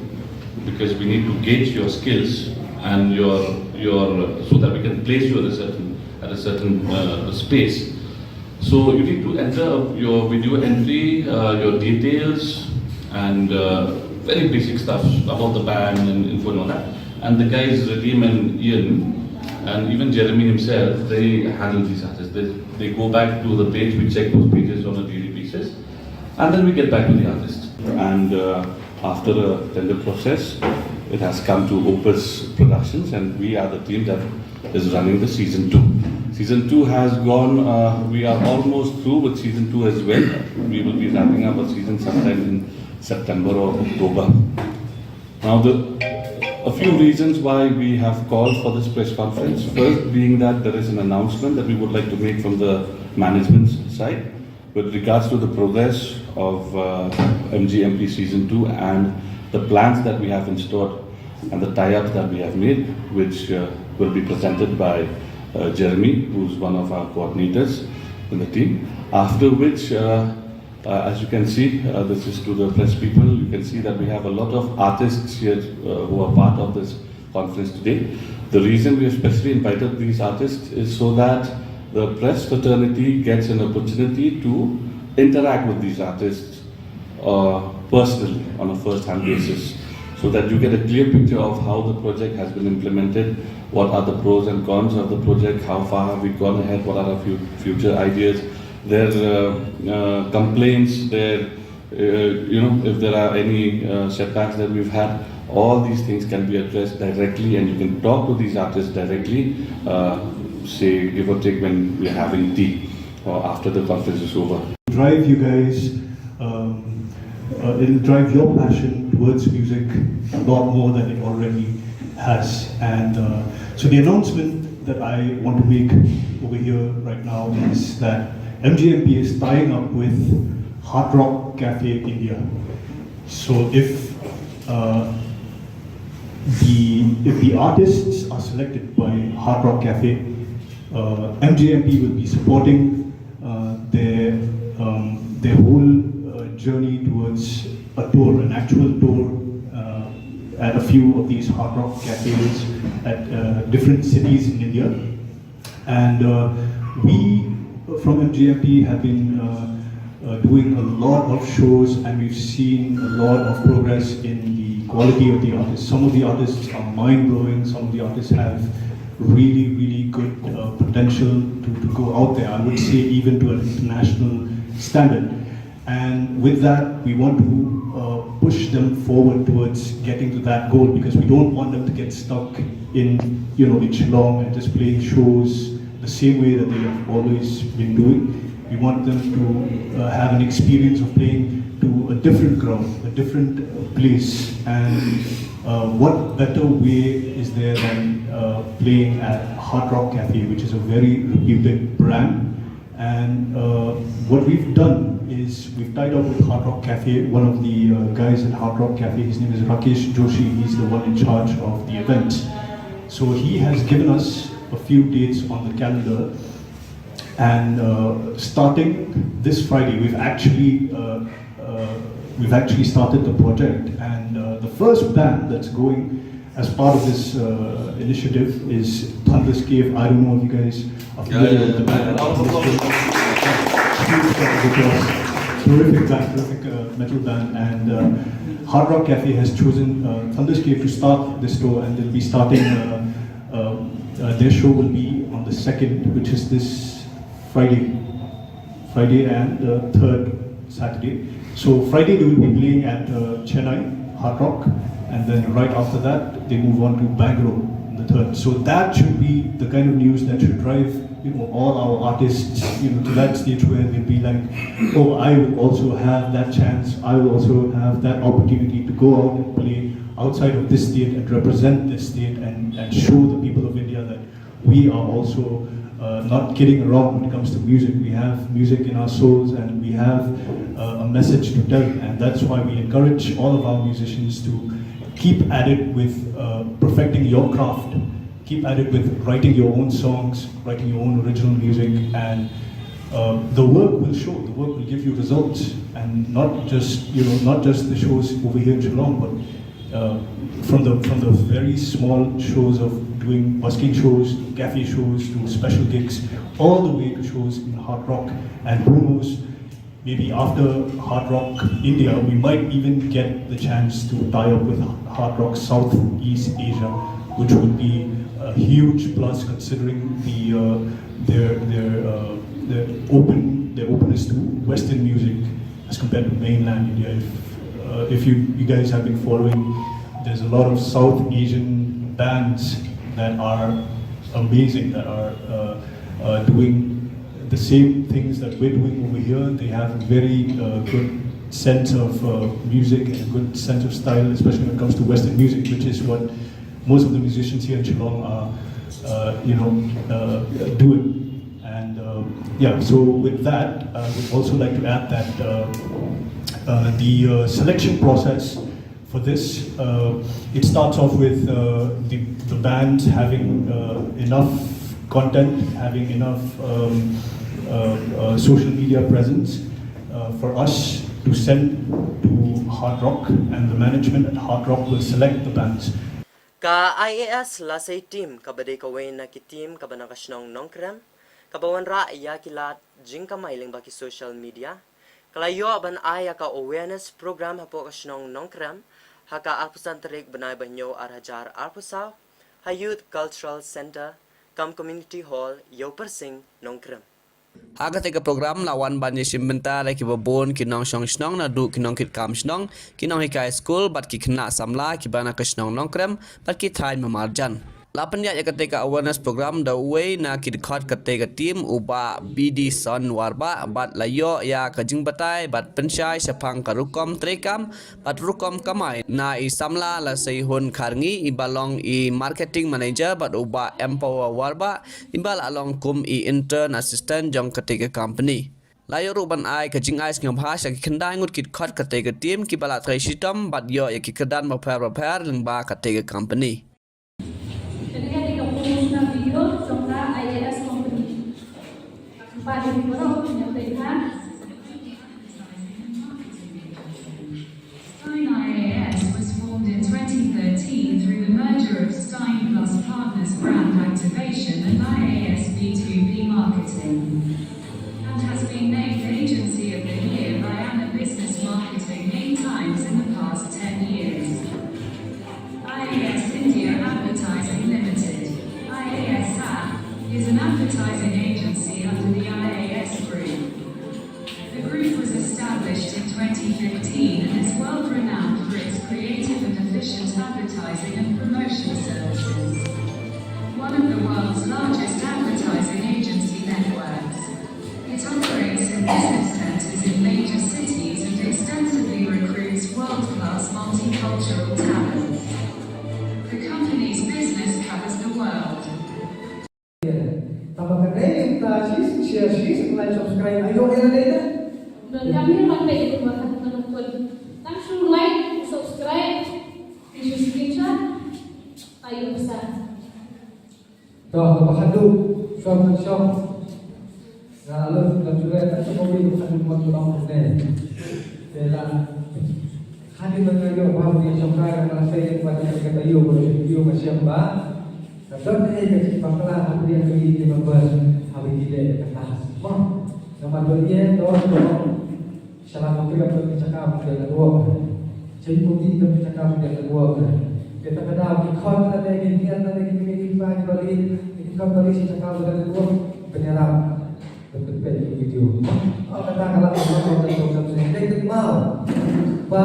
because we need to gauge your skills and your, your, so that we can place you at a certain, at a certain, uh, space. So you need to enter your video entry, uh, your details, and, uh, very basic stuff about the band and info and all that. And the guys, Radim and Ian, and even Jeremy himself, they handle these artists. They, they go back to the page, we check those pages on a daily basis, and then we get back to the artist. And, uh, after a tender process, It has come to Opus Productions, and we are the team that is running the season two. Season two has gone, uh, we are almost through with season two as well. We will be wrapping up a season sometime in September or October. Now, the, a few reasons why we have called for this press conference. First, being that there is an announcement that we would like to make from the management's side with regards to the progress of uh, M G M P Season two and the plans that we have in store and the tie-ups that we have made, which uh, will be presented by uh, Jeremy, who's one of our coordinators in the team. After which, uh, uh, as you can see, uh, this is to the press people, you can see that we have a lot of artists here uh, who are part of this conference today. The reason we have specially invited these artists is so that the press fraternity gets an opportunity to interact with these artists uh, personally on a first-hand basis, so that you get a clear picture of how the project has been implemented, what are the pros and cons of the project, how far have we gone ahead, what are our fu- future ideas, their uh, uh, complaints, their uh, you know, if there are any uh, setbacks that we've had, all these things can be addressed directly, and you can talk to these artists directly, uh, say, give or take, when we're having tea or after the conference is over. Drive you guys, um, uh, it'll drive your passion towards music a lot more than it already has. And uh, so the announcement that I want to make over here right now is that M G M P is tying up with Hard Rock Cafe India. So if uh, the if the artists are selected by Hard Rock Cafe, uh, M G M P will be supporting uh, their um, their whole uh, journey towards a tour, an actual tour uh, at a few of these Hard Rock cafes at uh, different cities in India. And uh, we from M G M P have been uh, uh, doing a lot of shows, and we've seen a lot of progress in the quality of the artists. Some of the artists are mind blowing, some of the artists have really, really good uh, potential to, to go out there, I would say, even to an international standard. And with that, we want to uh, push them forward towards getting to that goal, because we don't want them to get stuck in, you know, in Shillong and just playing shows the same way that they have always been doing. We want them to uh, have an experience of playing to a different ground, a different uh, place, and uh, what better way is there than uh, playing at Hard Rock Cafe, which is a very reputed brand. And uh, what we've done is we've tied up with Hard Rock Cafe. One of the uh, guys at Hard Rock Cafe, his name is Rakesh Joshi. He's the one in charge of the event. So he has given us a few dates on the calendar. And uh, starting this Friday, we've actually uh, uh, we've actually started the project. And uh, the first band that's going as part of this uh, initiative is Thunder's Cave. I don't know if you guys are familiar with the band. Huge band, because terrific band, terrific uh, metal band, and uh, Hard Rock Cafe has chosen uh, Thunder's Cave to start this tour, and they'll be starting. Uh, uh, uh, their show will be on the second, which is this Friday, Friday and uh, third Saturday. So Friday they will be playing at uh, Chennai Hard Rock, and then right after that they move on to Bangalore on the third. So that should be the kind of news that should drive, you know, all our artists, you know, to that stage where they'll be like, oh, I will also have that chance. I will also have that opportunity to go out and play outside of this state and represent this state and, and show the people of India that we are also uh, not kidding around when it comes to music. We have music in our souls, and we have uh, a message to tell. And that's why we encourage all of our musicians to keep at it with uh, perfecting your craft. Keep at it with writing your own songs, writing your own original music, and uh, the work will show. The work will give you results, and not just, you know, not just the shows over here in Shillong, but uh, from the from the very small shows of doing busking shows, to cafe shows, to special gigs, all the way to shows in Hard Rock. And who knows, maybe after Hard Rock India, we might even get the chance to tie up with Hard Rock Southeast Asia, which would be a huge plus, considering the uh, their their uh, their open their openness to Western music as compared to mainland India. If uh, if you you guys have been following There's a lot of South Asian bands that are amazing, that are uh, uh, doing the same things that we're doing over here. They have a very uh, good sense of uh, music and a good sense of style, especially when it comes to Western music, which is what most of the musicians here in Shillong are, uh, you know, uh, doing. And uh, yeah, so with that, I would also like to add that uh, uh, the uh, selection process for this, uh, it starts off with uh, the, the bands having uh, enough content, having enough um, uh, uh, social media presence uh, for us to send to Hard Rock, and the management at Hard Rock will select the bands. Ka I A S Lasei Team, kaba dei kawei na ki team kaba na ka shnong Nongkrem, kaba wanrah ïa ki lad jingkamai lyngba ki social media, ka la ïoh ban ai ïa ka awareness program hapoh ka shnong Nongkrem ha ka arphew san tarik bnai ba hynñiew ar hajar arphew saw ha Youth Cultural Centre cum Community Hall, Ïewpyrsing, Nongkrem. Ha katei ka program la wan ban ïashim bynta da kiba bun ki nongshong shnong naduh ki nongkitkam shnong, ki nonghikai skul bad ki khynnah samla kiba na ka shnong Nongkrem bad ki thaiñ marjan. La pynïaid ïa katei ka awareness program da uwei na ki dkhot katei ka team, u Bah B D Son Warbah, bad la ïoh ïa ka jingbatai bad pynshai shaphang ka rukom treikam bad rukom kamai na i samla Laseihun Kharngi, iba long i marketing manager, bad u Bah Empower Warbah, iba la long kum i intern assistant jong katei ka company. La ïoh ruh ban ai ka jingai sngewbha sha ki khyndai ngut ki dkhot katei ka team kiba la trei shitom bad ïoh ïa ki kyrdan bapher bapher lyngba katei ka company. Kane ka dei ka promotional video jong ka I A S company. Ka kyrpad ïa phi baroh phin ïa peit ha. Stein I A S was formed in twenty thirteen through the merger of Stein Plus Partners Brand Activation and I A S B two B Marketing, and has been named Agency of the Year by Amp Business Marketing eight times in the past ten years. I A S India Advertising Limited, I A S app, is an advertising agency under the I A S Group. The group was established in twenty fifteen and is world renowned for its creative and efficient advertising and promotion services. One of the world's largest advertising agency networks. It operates in business centres in major cities and extensively recruits world-class multicultural talents. The company's business covers the world. Tang ba kane mynta shi shisien, shi shisien like, subscribe, aïu ïa lade. Don kam ïa man peit kumba ka nang pun. Tang shu like, subscribe, shu screenshot, aïu pisa. To, ba haduh shong shong. Nga la lut ka jureh ka shu kawei ba haduh mon long ne. Te la hadien ba nga ïoh ba ha u dieng shongkai nga la sei ba ïa ka taïew ba la shu taïew nga shem ba ka don kaei ka jingbakla ha u dieng jong ngi ki members haba ngi leh ïa ka task. Mo, namar ba ïa don, don sha la Nongkrem don ki jaka ba ki leh network. Sha Ïewmawbih don ki jaka ba ki leh network. Te kata ka daw ki khot lane ki niat lane ki kmie ki kpa kiba leit, ki khot ba leit sha jaka ba ki leh network, pynïarap. Pynpeit ïa ki video. Oh, kata ka lah ban long kata ka shisien. Dei kynmaw ba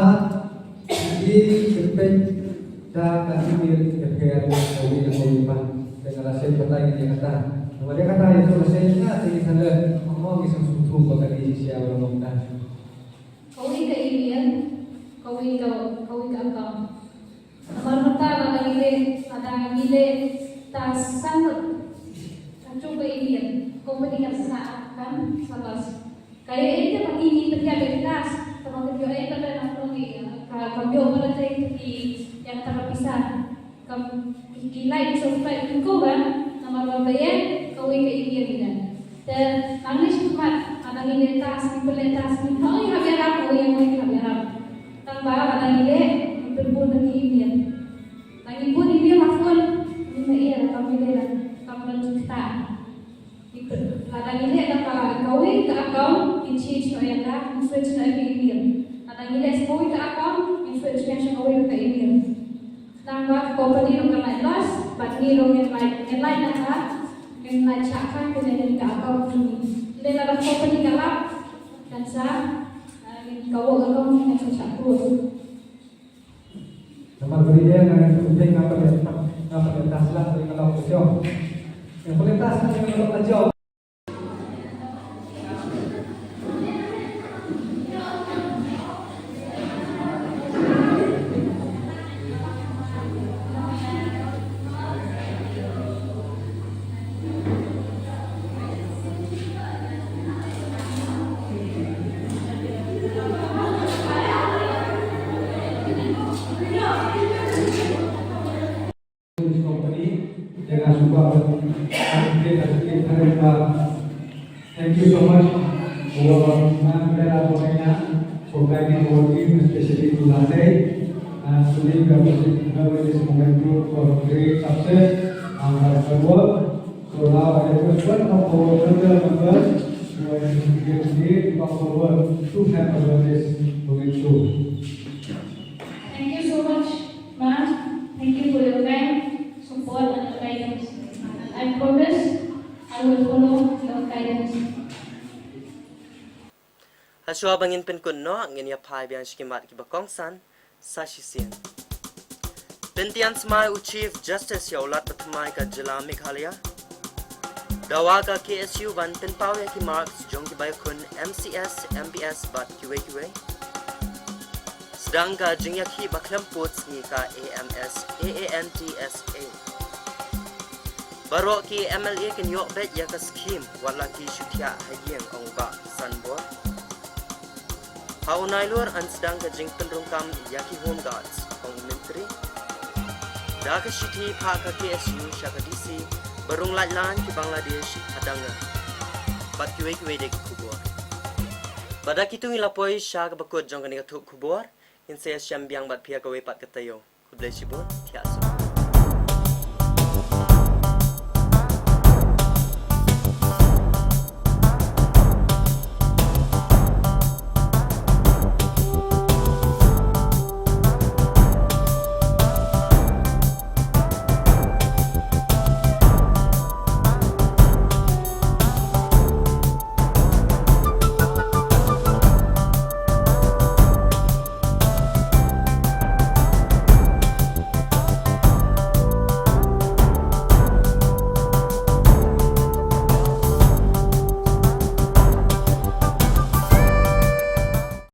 ngi pynpeit da ka email ka pher kawei na kawei pat. Te nga la shem batai ïa kata. Namar ïa kata ïa ka la shem nga te ngi sa leh. Mo, ngi sa sngewthuh ba ka dei shisha ba long kumta. Kawei ka email, kawei ka, kawei ka account. Namar mynta lada ngi leh, lada ngi leh task san ngut, kajuh ka email, company kan sa, kan sa loss. Kaei kaei ba ngi, ngi pynïaid ïa ka task, tangba ka ïoh ïa ka, ka, ka ïoh ba la trei ki ïa kata ka pisa. Kam, ki, ki like, ki subscribe, ki ko ba, namar ba ïa kawei ka email ïa. Te nangne shakhmat, lada ngi leh task, ngi pynleh task, ngi hap ïarap, kawei, kawei hap ïarap. Tangba lada ngi leh, ngi pynbun da ki email. Lada ngi bun email ha phone, ngim ïoh, kam ïoh, kam don jingktah. Lada ngi leh da ka, kawei ka account, ngin change noh ïa ka, ngin switch noh ïa ka email. Lada ngi leh sa kawei ka account, ngin switch noh sha kawei ka email. Namar ka company ruh kan lait loss, bad ngi ruh ngin lait, ngin lait na ka, ngin lait shah ka, ngin lait na ka account jong ngi. Lada ka company ka lap, kan sa, ah, ngin ka work account kan sa shah close. Company, jangan suka. Thank you so much. For guiding our team, especially to Lasai, and believe that we will this momentum for great success and hard work. So now I request one of our further members to give the forward to have a this momentum. Thank you so much, ma'am. Thank you for your kind support and your guidance. I promise I will follow your guidance. Hashwa ba ngin pynkut noh, ngin ïa phai biang sha ki mat kiba kongsan sa shisien. Pyntian smai u Chief Justice ïa u Lat Bathymmai ka jylla Meghalaya. Dawa ka K S U ban pynpaw ïa ki marks jong ki bai khun M C S, M B S bad kiwei kiwei. Sdang ka jingïakhih ba khlem pud sngi ka A M S, A A N T S A. Baroh ki M L A kin ïoh beit ïa ka skhim wat la ki shu thiah ha ïing, ong u Bah Sanbor. Ha u Nailur yn sdang ka jingpynrung kam ïa ki Home Guards, ong u Myntri. Da ka shithi phah ka K S U sha ka D C ba rung laitlan ki Bangladesh ha Danga. Bad kiwei kiwei de ki khubor. Bad da kitu ngi la poi sha kaba kut jong kane ka thup khubor. Ngin sa ïashem biang bad phi ha kawei pat ka taïew. Khublei shibun, thiah shibun.